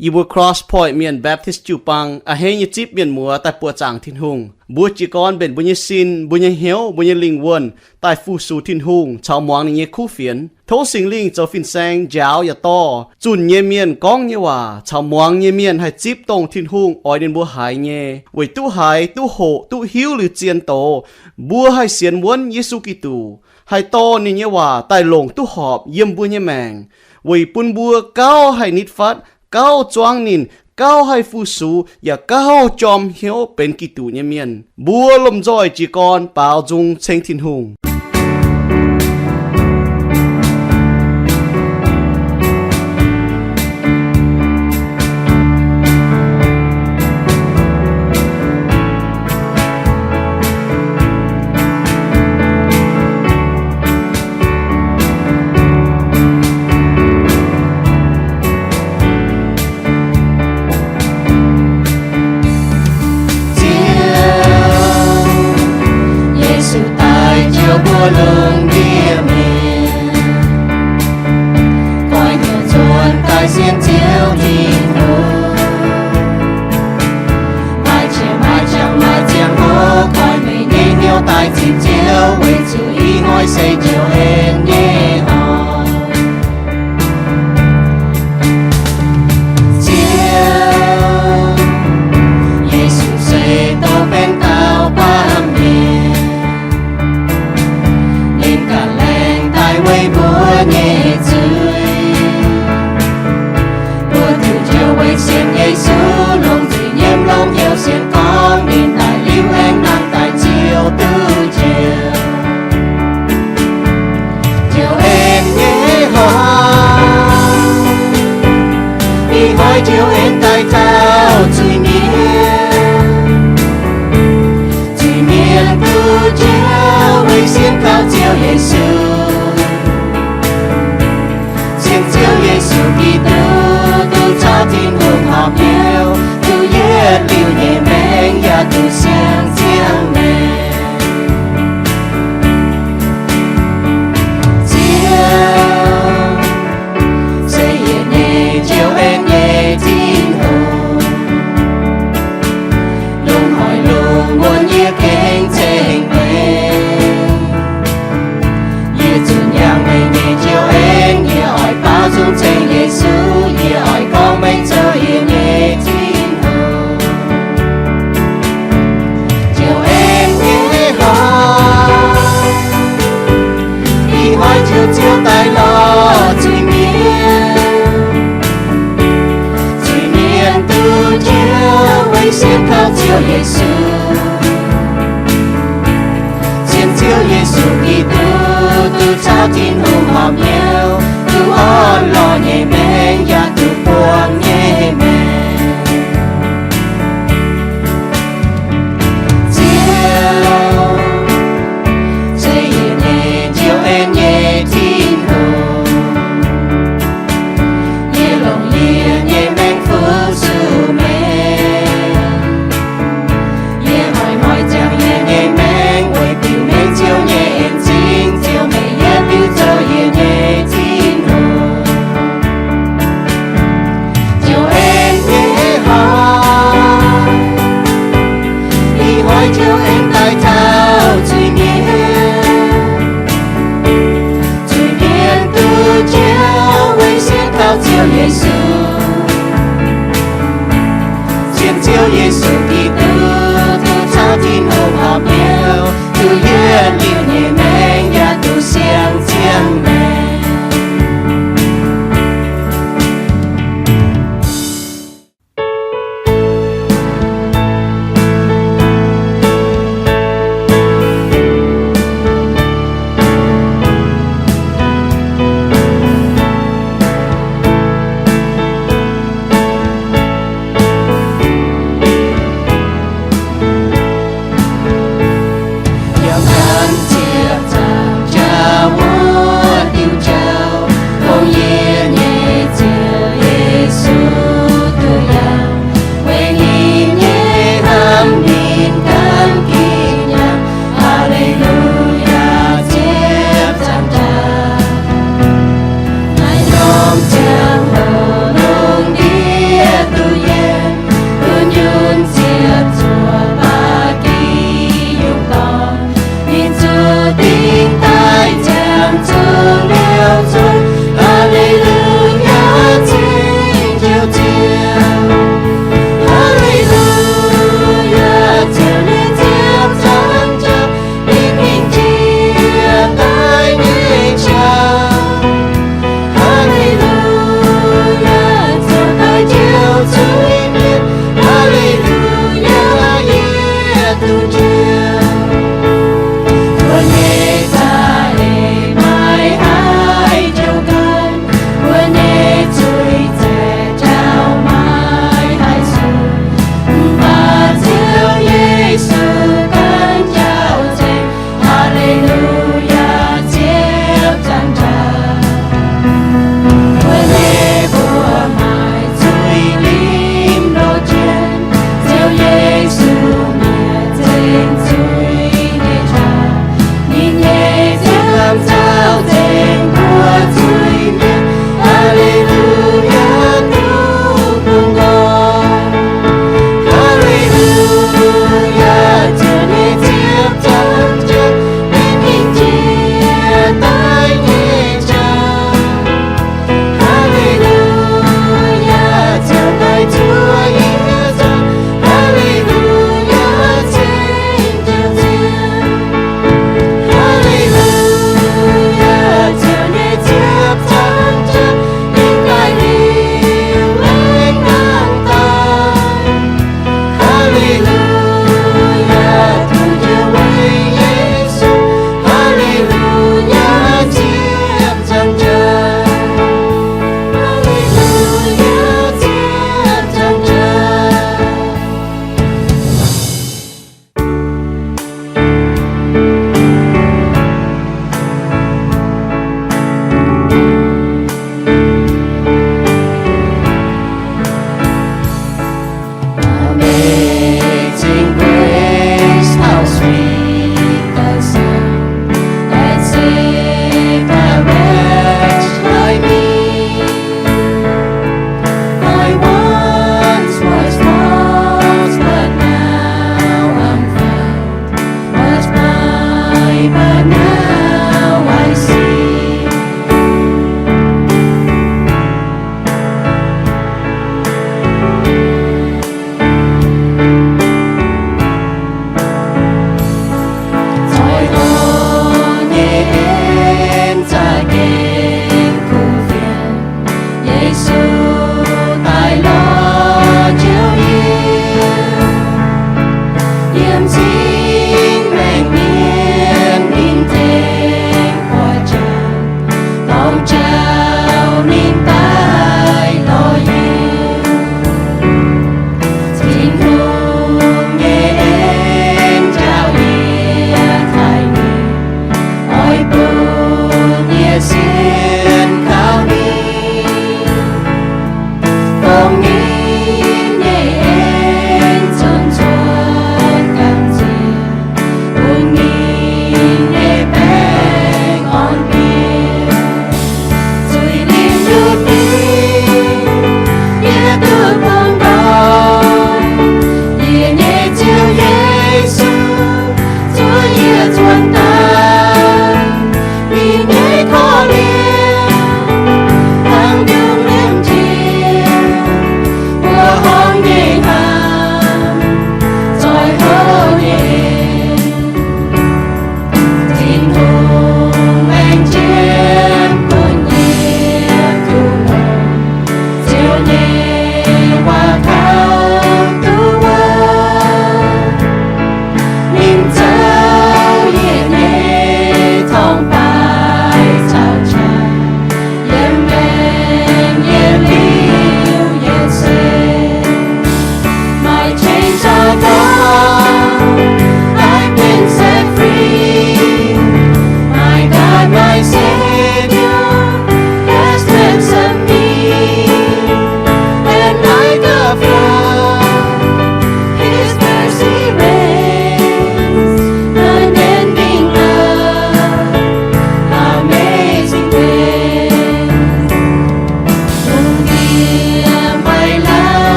Yie mbuo Cross Point Mienh Baptist jiu-baang a'hneiv nyei zipv mienh muoz daaih buoqc zaangc Tin-Hungh. Mbuo jiez gorn mbenc mbuo nyei sin, mbuo nyei hnyouv, mbuo nyei lingh wuonh daaih fu-sux Tin-Hungh caux muangx ninh nyei kuv fienx. Tov Singx Lingh zoux fin-saeng njaaux yaac dorh zunh nyei mienh gorngv nyei waac caux muangx nyei mienh haih zipv dongh Tin-Hungh oix ninh mbuo haiz nyei, weic duqv haiz, duqv hoqc, duqv hiuv liuz zien doz, mbuo haih sienx wuonv Yesu Giduc, haih dorh ninh nyei waac daaih longc duqv horpc yiem mbuo nyei maengc, weic bun mbuo gauh haih nitv fatv, gauh zuangv ninh, gauh haih fu-sux, yaac gauh jorm hnyouv benx Giduc nyei mienh. Mbuo lomh nzoih jiez gorn baaux nzung ceng Tin-Hungh. Ziouv, Yesu daaih njoux mbuo lungh ndiev mienh, goiv hnyouv nzuonx daaih sienx Ziouv Tin-Hungh. Maaih qiex maaih jangx maaih ziangh hoc, goiv meih nyei hnyouv daaih zipv Ziouv, weic zuqc ih hnoi se Ziouv en nyei hnoi. Ziouv, Yesu se dongh benx dauh baamh mienh, ninh ganh laengz daaih weic mbuo nyei zuiz. Mbuo duqv njoux weic sienx Yesu, longc zuiz-nyiemv longc hnyouv sienx gorngv ninh daaih liuz aengx nangh daaih ziouc duqv njoux. Ziouv en nyei hnoi, ih hnoi Ziouv en daaih taux zuiz-mienh. Zuiz-mienh duqv njoux weic sienx kaux Ziouv Yesu, sienx Ziouv Yesu Giduc, duqv caux Tin-Hungh horpc hnyouv, duqv yietc liuz nyei maengc yaac duqv siang-ziangh maengc. Ziouv se yietc nyei Ziouv, en nyei Tin-Hungh, lungh haaix lungh wuonv yie gengh ceng meih. Yie zunc yangh meih nyei Ziouv en, yie oix baaux nzung ceng Yesu, yie oix gorngv meih zoux yie nyei Tin-Hungh. Ziouv en nyei hnoi, ih hnoi Ziouv, Ziouv daaih lorz zuiz-mienh. Zuiz-mienh duqv njoux weic sienx kaux Ziouv Yesu, sienx Ziouv Yesu Giduc, duqv caux Tin-Hungh horpc hnyouv, duqv orn-lorqc nyei maengc yaac duqv buangh nyei maengc. Ziouv, se yie nyei Ziouv, en nyei Tin-Hungh, yie longc yie nyei maengc fu-sux meih. Yie hnoi-hnoi ziangh yie nyei maengc weic bieqc meih Ziouv nyei en-zingh, Ziouv, meih yietv liuz zoux yie nyei Tin-Hungh. Ziouv en nyei hnoi, ih hnoi Ziouv en daaih taux zuiz-mienh. Zuiz-mienh duqv njoux weic sienx kaux Ziouv Yesu, sienx Ziouv Yesu Giduc, duqv caux Tin-Hungh horpc hnyouv, duqv yietv liuz nyei maengc yaac duqv siang-ziangh maengc. Yiem naaiv ziec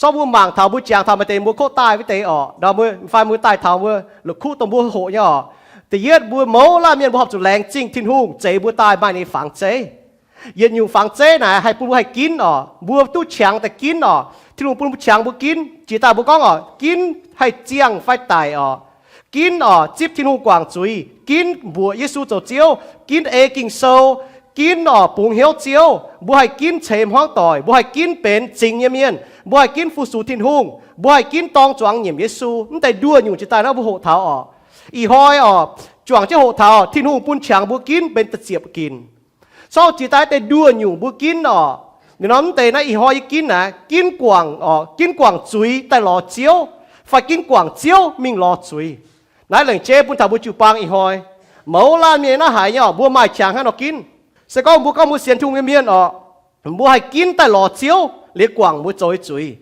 Zorqv mbuo mangc taux mbuo jangx taux maaih deix mbuo kov daaih wuov deix orqc, fai mbuo daaih taux mbuo la'kuqv dongh mbuo hoqc nyei orqc. Da'yietv mbuo mouz laanh mienh mbuo horpc zuqc laengz zingh Tin-Hungh zeix mbuo daaih maaih ninh fangx zeiv. Yietc nyungc fangx zeiv naaic haih bun mbuo haih ginv orqc, mbuo duqv qangx daaih ginv orqc. Tin-Hungh bun mbuo qangx mbuo ginv. Jiex daaih mbuo gorngv orqc, ginv haih ziangh fai daic orqc. Ginv orqc zipv Tin-Hungh guangc zuiz, ginv mbuoqc Yesu zoux Ziouv, ginv ei Ging-Sou, ginv orqc bungx hnyouv Ziouv. Mbuo haih ginv ceix hmuangv doic, mbuo haih ginv benx zingx nyei mienh, mbuo haih ginv fu-sux Tin-Hungh, mbuo haih ginv dorng zuangx nyiemc Yesu. Mv deix nduoh nyungc jiex daaih naaiv mbuo hoqc taux orqc. Ih hnoi orqc, juangc jienv hoqc taux Tin-Hungh bun qangx mbuo ginv benx da'ziepc ginc. Sorng jiex daaih deix nduoh nyungc mbuo ginv orqc. Ninh norm mv deix naaiv ih hnoi yie ginv naaiv, ginv guangc orqc, ginv guangc zuiz daaih lorz Ziouv, fai ginv guangc Ziouv mingh lorz zuiz. Naaiv lengc jeiv bun taux mbuo jiu-baang ih hnoi, mouz laanh mienh naaiv haiz nyei orqc, mbuo maaih qangx hnangv nor ginv. Se gorngv mbuo gorngv mbuo sienx Tin-Hungh nyei mienh orqc, mbuo haih ginv daaih lorz Ziouv liuz guangc mbuo zoux nyei zuiz,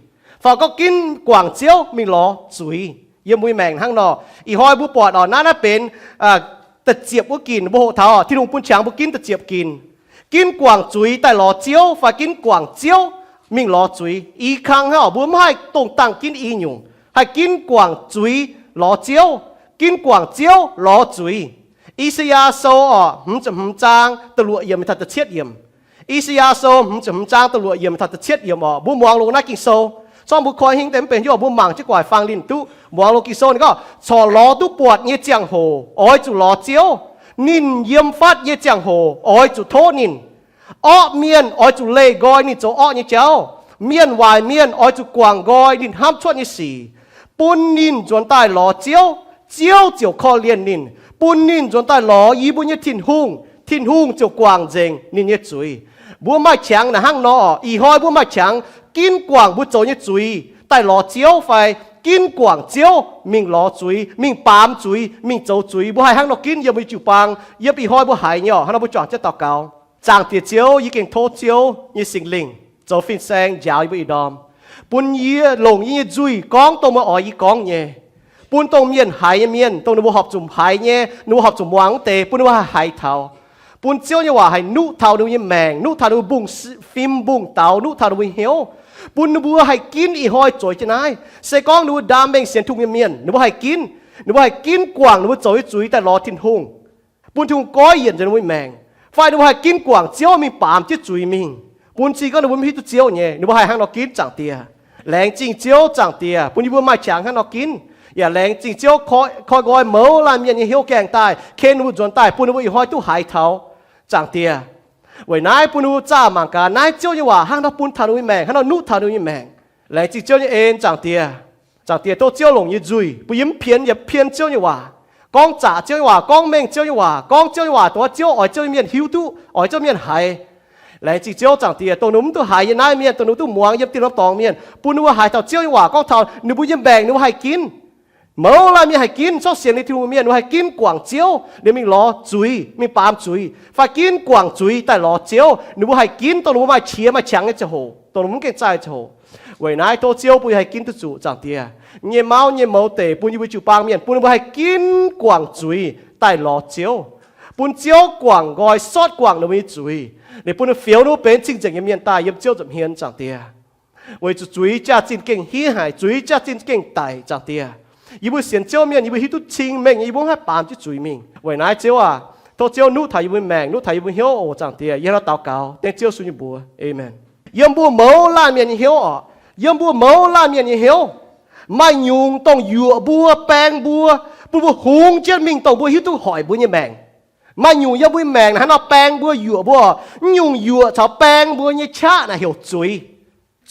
fai gorngv ginv guangc Ziouv mingh lorz zuiz yiem mbuo nyei maengc hnangv nor. Ih hnoi mbuo buatc orqc, naaiv naaiv benx da'ziepc wuov ginc, mbuo hoqc taux Tin-Hungh bun qangx mbuo ginv da'ziepc ginc. Ginv guangc zuiz daaih lorz Ziouv fai ginv guangc Ziouv mingh lorz zuiz. I kang hnangv orqc, mbuo mv haih dongh dangh ginv i nyungc, haih ginv guangc zuiz lorz Ziouv, ginv guangc Ziouv lorz zuiz. I^saa^yaa Sou orqc, hmz ziepc hmz zaang da'luoqc yiemc taux da'cietv yiemc. I^saa^yaa Sou hmz ziepc hmz zaang da'luoqc yiemc taux da'cietv yiemc orqc, mbuo muangx loz naaiv Ging-Sou. Sorng mbuo koi hingv deix mv benx hnyouv, mbuo mangc jienv guaax faang linh duqv muangx loz Ging-Sou ninh gorngv, corc lorz duqv buatc nyei ziangh hoc oix zuqc lorz Ziouv. Ninh yiem fatv nyei ziangh hoc oix zuqc tov ninh. Orqv mienh oix zuqc leih nqoi ninh zoux orqv nyei jauv. Mienh waaic mienh oix zuqc guangc nqoi ninh hnamv cuotv nyei sic, bun ninh nzuonx daaih lorz Ziouv. Ziouv ziouc korv-lienh ninh, bun ninh nzuonx daaih lorz yie mbuo nyei Tin-Hungh. Tin-Hungh ziouc guangc nzengc ninh nyei zuiz. Mbuo maaih qangx naaic hnangv nor orqc. Ih hnoi mbuo maaih qangx ginv guangc mbuo zoux nyei zuiz daaih lorz Ziouv fai ginv guangc Ziouv mingh lorz zuiz, mingh baamz zuiz, mingh zoux zuiz. Mbuo haih hnangv nor ginv yiem mbuo jiu-baang, yiem ih hnoi mbuo haiz nyei orqc. Hnangv nor mbuo juangc jienv daux gaux. Zaangc Diex Ziouv, yie gengh tov Ziouv nyei Singx Lingh zoux fin-saeng njaaux yie mbuo ih ndorm, bun yie longc yie nyei nzuih gorngv dongh meih oix yie gorngv nyei, bun dongh mienh haiz nyei mienh, dongh ninh mbuo horpc zuqc haiz nyei, ninh mbuo horpc zuqc muangx wuov deix, bun ninh mbuo haih haiz taux. Bun Ziouv nyei waac haih nuqv taux ninh mbuo nyei maengc, nuqv taux ninh mbuo mbungv-fim mbungv-daux, nuqv taux ninh mbuo hnyouv, bun ninh mbuo haih ginv ih hnoi zueiz jienv naaiv. Se gorngv ninh mbuo ndaam mengh sienx Tin-Hungh nyei mienh, ninh mbuo haih ginv. Ninh mbuo haih ginv guangc ninh mbuo zoux nyei zuiz daaih lorz Tin-Hungh, bun Tin-Hungh goiv yienc nzengc ninh mbuo nyei maengc. Fai ninh mbuo haih ginv guangc Ziouv mingh baamz jienv zuiz mingh, bun cing gorngv ninh mbuo mv hiuv duqv Ziouv nyei. Ninh mbuo haih hnangv nor ginv, Zaangc Diex. Laengz zingh Ziouv, Zaangc Diex, bun yie mbuo maaih qangx hnangv nor ginv. Yaac laengz zingh Ziouv koi, koi nqoi mouz laanh mienh nyei hnyouv gaengh daaih, ken ninh mbuo nzuonx daaih, bun ninh mbuo ih hnoi duqv haiz taux, Zaangc Diex. Weic naaiv bun ninh mbuo zaah mangc gaax naaiv Ziouv nyei waac hnangv nor bun taux ninh mbuo nyei maengc, hnangv nor nuqv taux ninh mbuo nyei maengc. Laengz zingh Ziouv nyei en, Zaangc Diex. Zaangc Diex, tov Ziouv longc yie nzuih, bun yie mv pien, yaac pien Ziouv nyei waac, gorngv zaqc Ziouv nyei waac, gorngv mengh Ziouv nyei waac, gorngv Ziouv nyei waac dongh wuov Ziouv oix Ziouv nyei mienh hiuv duqv, oix Ziouv mienh haiz. Laengz zingh Ziouv, Zaangc Diex, dongh ninh mbuo mv duqv haiz nyei naaiv mienh, dongh ninh mbuo duqv muangx yiem dieh norm dorngx mienh, bun ninh mbuo haiz taux Ziouv nyei waac gorngv taux ninh mbuo nyei maengc ninh mbuo haih ginv. Mouz laanh mienh haih ginv, corc sienx liuz Tin-Hungh mienh ninh mbuo haih ginv guangc Ziouv liuz mingh lorz zuiz, mingh baamz zuiz, fai ginv guangc zuiz daaih lorz Ziouv. Ninh mbuo haih ginv dongh ninh mbuo maaih qiex maaih qangx nyei ziangh hoc, dongh ninh mbuo mv gaengh zaih ziangh hoc. Weic naaiv tov Ziouv bun yie haih ginv duqv zuqc, Zaangc Diex. Nyei mauv nyei mouz deic bun yie mbuo jiu-baang mienh, bun ninh mbuo haih ginv guangc zuiz daaih lorz Ziouv, bun Ziouv guangc nqoi sortv guangc ninh mbuo nyei zuiz, liuz bun ninh fioux ninh mbuo benx cing-nzengc nyei mienh daaih yiem Ziouv nza'hmien, Zaangc Diex. Weic zuqc zuiz jaax-zinh gengh hiev haic, zuiz jaax-zinh gengh daic, Zaangc Diex. Yie mbuo sienx Ziouv mienh, yie mbuo hiuv duqv cing-mengh nyei, yie mbuo mv haih baamz jienv zuiz mingh. Weic naaiv Ziouv aac, tov Ziouv nuqv taux yie mbuo maengc, nuqv taux yie mbuo hnyouv oc, Zaangc Diex. Yie hnangv nor daux gaux dengv Ziouv Yesu nyei mbuox. Aamen. Yiem mbuo mouz laanh mienh nyei hnyouv oc, yiem mbuo mouz laanh mienh nyei hnyouv, maaih nyungc dongh yuoqc mbuo, baeng mbuo, bun mbuo hungx jienv mingh dongh mbuo hiuv duqv hoic mbuo nyei maengc. Maaih nyungc yiem mbuo nyei maengc naaiv hnangv nor baeng mbuo, yuoqc mbuo oc. Mv nyungc yuoqc caux baeng mbuo nyei qaqv naaic heuc zuiz.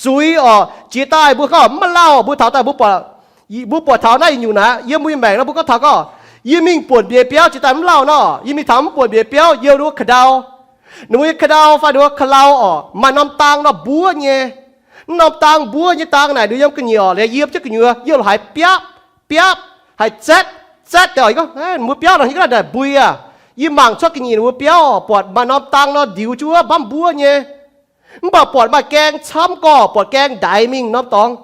Zuiz oc, jiex daaih mbuo gorngv mv maaih lauh, mbuo taux daaih mbuo buatc, mbuo buatc taux naaiv nyungc naaiv yiem mbuo nyei maengc nor, mbuo gorngv taux gorngv, yie mingh buonc mbeix biauv jiex daaih mv lauh nor, yie mingh taux mv buonc mbeix biauv, yiem ninh mbuo ka'ndau, ninh mbuo nyei ka'ndau fai ninh mbuo ka'lau oc, maaih norm dang nor mbuov nyei. Mv norm dang mbuov nyei dang naaic nduqc yiem ga'nyiec oc, liuz yiem jienv gu'nyuoz yiem haaix biapv, biapv, haaix zatv, zatv daaih oc. Yie gorngv, mbuo biauv nor, yie gorngv naaic buih aac. Yie mangc cuotv ga'nyiec ninh mbuo biauv oc, buatc maaih norm dang nor ndiux jienv wuov, mv baac mbuov nyei. Mv baac buatc maaih gaeng camv gorx, buatc gaeng ndaix mingh norm dorngx.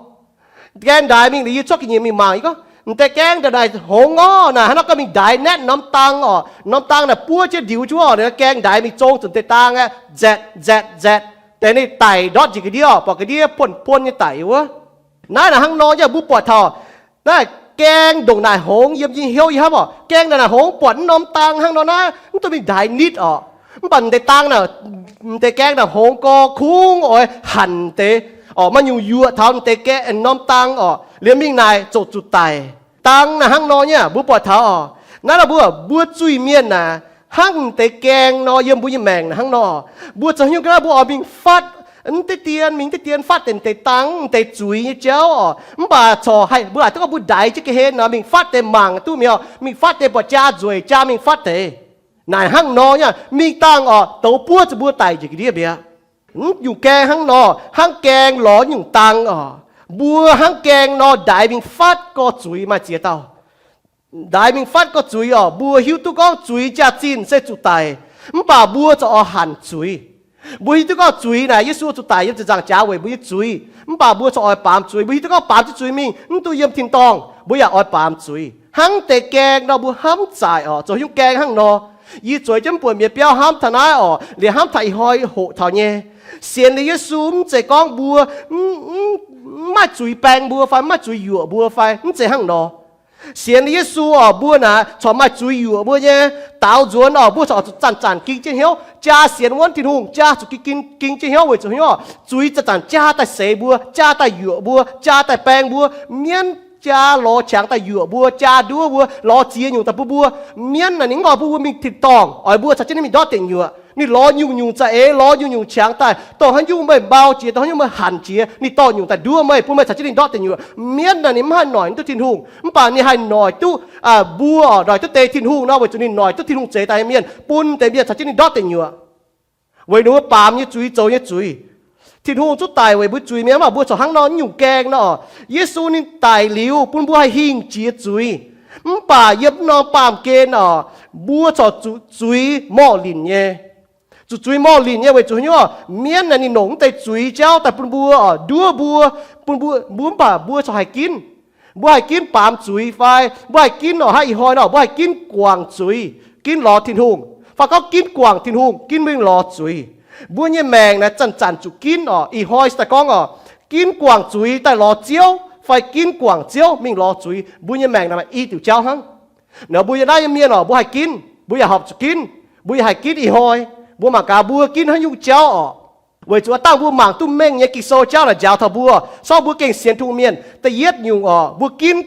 Gaeng ndaix mingh liuz yie cuotv ga'nyiec mingh mangc, yie gorngv, m'deix gaeng ndongc naaic hngongx orv, naaic hnangv nor gorngv mingh ndaix naetv norm dang oc. Norm dang naaic buov jienv ndiux jienv oc, gaeng ndaix mingh zong zuqc m'deix dang aeqv, nzaetc nzaetc nzaetc, deix ninh daic ndortv njiec ga'ndiev oc, buatc ga'ndiev puonv puonv nyei daic wuov. Naaiv naaic hnangv nor nyei, mbuo buatc taux naaiv gaeng ndongc naaic hngongx yiem yie hnyouv yie hnamv oc. Gaeng naaic naaic hngongx buatc mv norm dang hnangv nor naaiv, mv duqv mingh ndaix nitv oc. Mv baac mv deix dang naaic, mv deix gaeng naaic hngongx gorx kungx oix hanc deix oc, maaih nyungc yuoqc taux mv deix gaeng norm dang oc, liemh mingh naaic ziouc zuqc daic. Dang naaic hnangv nor nyei, mbuo buatc taux oc. Naaiv nor mbuo, mbuo zuiz-mienh naaic, hnangv mv deix gaeng nor yiem mbuo nyei maengc naaic hnangv nor. Mbuo zoux haaix nyungc ga'naaiv mbuo oix mingh fatv mv deix dien, mingh deix dien fatv deix mv deix dang, mv deix zuiz nyei jauv oc. Mv baac corc haih mbuo aac duqv gorngv mbuo ndaix jienv ga'hlen nor mingh fatv deix mangc duqv mi'aqv, mingh fatv deix buatc jaa nzueic, jaa mingh fatv deix. Naaic hnangv nor nyei, mingh dangh oc, douz buov zuqc mbuo daic njiec ga'ndiev mi'aqv. Mv nyungc gaeng hnangv nor, hnangv gaeng lorz nyungc dang oc. Mbuo hnangv gaeng nor ndaix mingh fatv gorx-zuiz maaih ziex dauh. Ndaix mingh fatv gorx-zuiz oc, mbuo hiuv duqv gorngv zuiz jaax-zinh se zuqc daic, mv baac mbuo corc oix hanc zuiz. Mbuo hiuv duqv gorngv zuiz naaic Yesu zuqc daic yiem ziepc nzaangc jaax weic mbuo nyei zuiz, mv baac mbuo corc oix baamz zuiz. Mbuo hiuv duqv gorngv baamz jienv zuiz mingh mv duqv yiem tin-dorngh, mbuo yaac oix baamz zuiz. Hnangv deix gaeng nor mbuo hnamv zaaic oc, zoux haaix nyungc gaeng hnangv nor. Yie zueiz jienv mv buatc mienh biauv hnamv taux naaiv oc, liuz hnamv taux ih hnoi hoqc taux nyei. Sienx liuz Yesu mv zeiz gorngv mbuo mv maaih zuiz baeng mbuo fai mv maaih zuiz yuoqc mbuo fai mv zeiz hnangv nor. Sienx liuz Yesu oc, mbuo naaic corc maaih zuiz yuoqc mbuo nyei. Daaux nzuonx oc, mbuo corc zuqc zanc-zanc ging jienv hnyouv. Jaa sienx wuonv Tin-Hungh, jaa zuqc ging, ging jienv hnyouv weic zuqc hnyouv oc, zuiz zanc-zanc jaa daaih seix mbuo, jaa daaih yuoqc mbuo, jaa daaih baeng mbuo. Mienv jaa lorz qangx daaih yuoqc mbuo, jaa nduov mbuo, lorz ziex nyungc daaih bun mbuo. Mienv naaic ninh mv oix bun mbuo mingh tin-dorngh, oix mbuo caux jienv ninh mingh ndortv deic nyuoqc. Ninh lorz nyungc-nyungc za'eix, lorz nyungc-nyungc qangx daaih, dongh haaix nyungc meih mbau jiex, dongh haaix nyungc meih hanc jiex, ninh dorh nyungc daaih nduov meih, bun meih caux jienv ninh ndortv deic nyuoqc. Mienv naaic ninh mv haih noic duqv Tin-Hungh, mv baac ninh haih noic duqv mbuo oc, noic duqv deix Tin-Hungh nor, weic zuqc ninh noic duqv Tin-Hungh zeix daaih nyei mienh, bun deix mienh caux jienv ninh ndortv deic nyuoqc. Weic ninh mbuo baamz nyei zuiz, zoux nyei zuiz. Tin-Hungh zungv daic weic mbuo zuiz mi'aqv, mv baac mbuo corc hnangv nor nyungc gaeng nor. Yesu ninh daic liuz bun mbuo haih hingh jiex zuiz. Mv baac yiem mv norm baamh gen oc, mbuo corc zuqc zuiz morh linc nyei. Zuqc zuiz morh linc nyei weic zuqc haaix nyungc? Mienv naaic ninh longc mv deix zuiz jauv daaih bun mbuo oc, nduov mbuo, bun mbuo, mbuo mv baac mbuo corc haih ginv. Mbuo haih ginv baamz zuiz fai mbuo haih ginv oc, hnangv ih hnoi nor mbuo haih ginv guangc zuiz, ginv lorz Tin-Hungh, fai gorngv ginv guangc Tin-Hungh, ginv mingh lorz zuiz. Mbuo nyei maengc naaic zanc-zanc zuqc ginv oc. Ih hnoi se daaih gorngv oc, ginv guangc zuiz daaih lorz Ziouv fai ginv guangc Ziouv mingh lorz zuiz, mbuo nyei maengc naaic maaih i diuc jauv hnangv. Nor mbuo yiem naaiv nyei mienh oc, mbuo haih ginv, mbuo yaac horpc zuqc ginv, mbuo yaac haih ginv ih hnoi. Mbuo mangc gaax mbuo ginv haaix nyungc jauv oc. Weic zuqc dangh mbuo mangc duqv mengh nyei Ging-Sou jauv naaic njaaux taux mbuo, sortv mbuo gengh sienx Tin-Hungh mienh. Da'yietv nyungc oc, mbuo ginv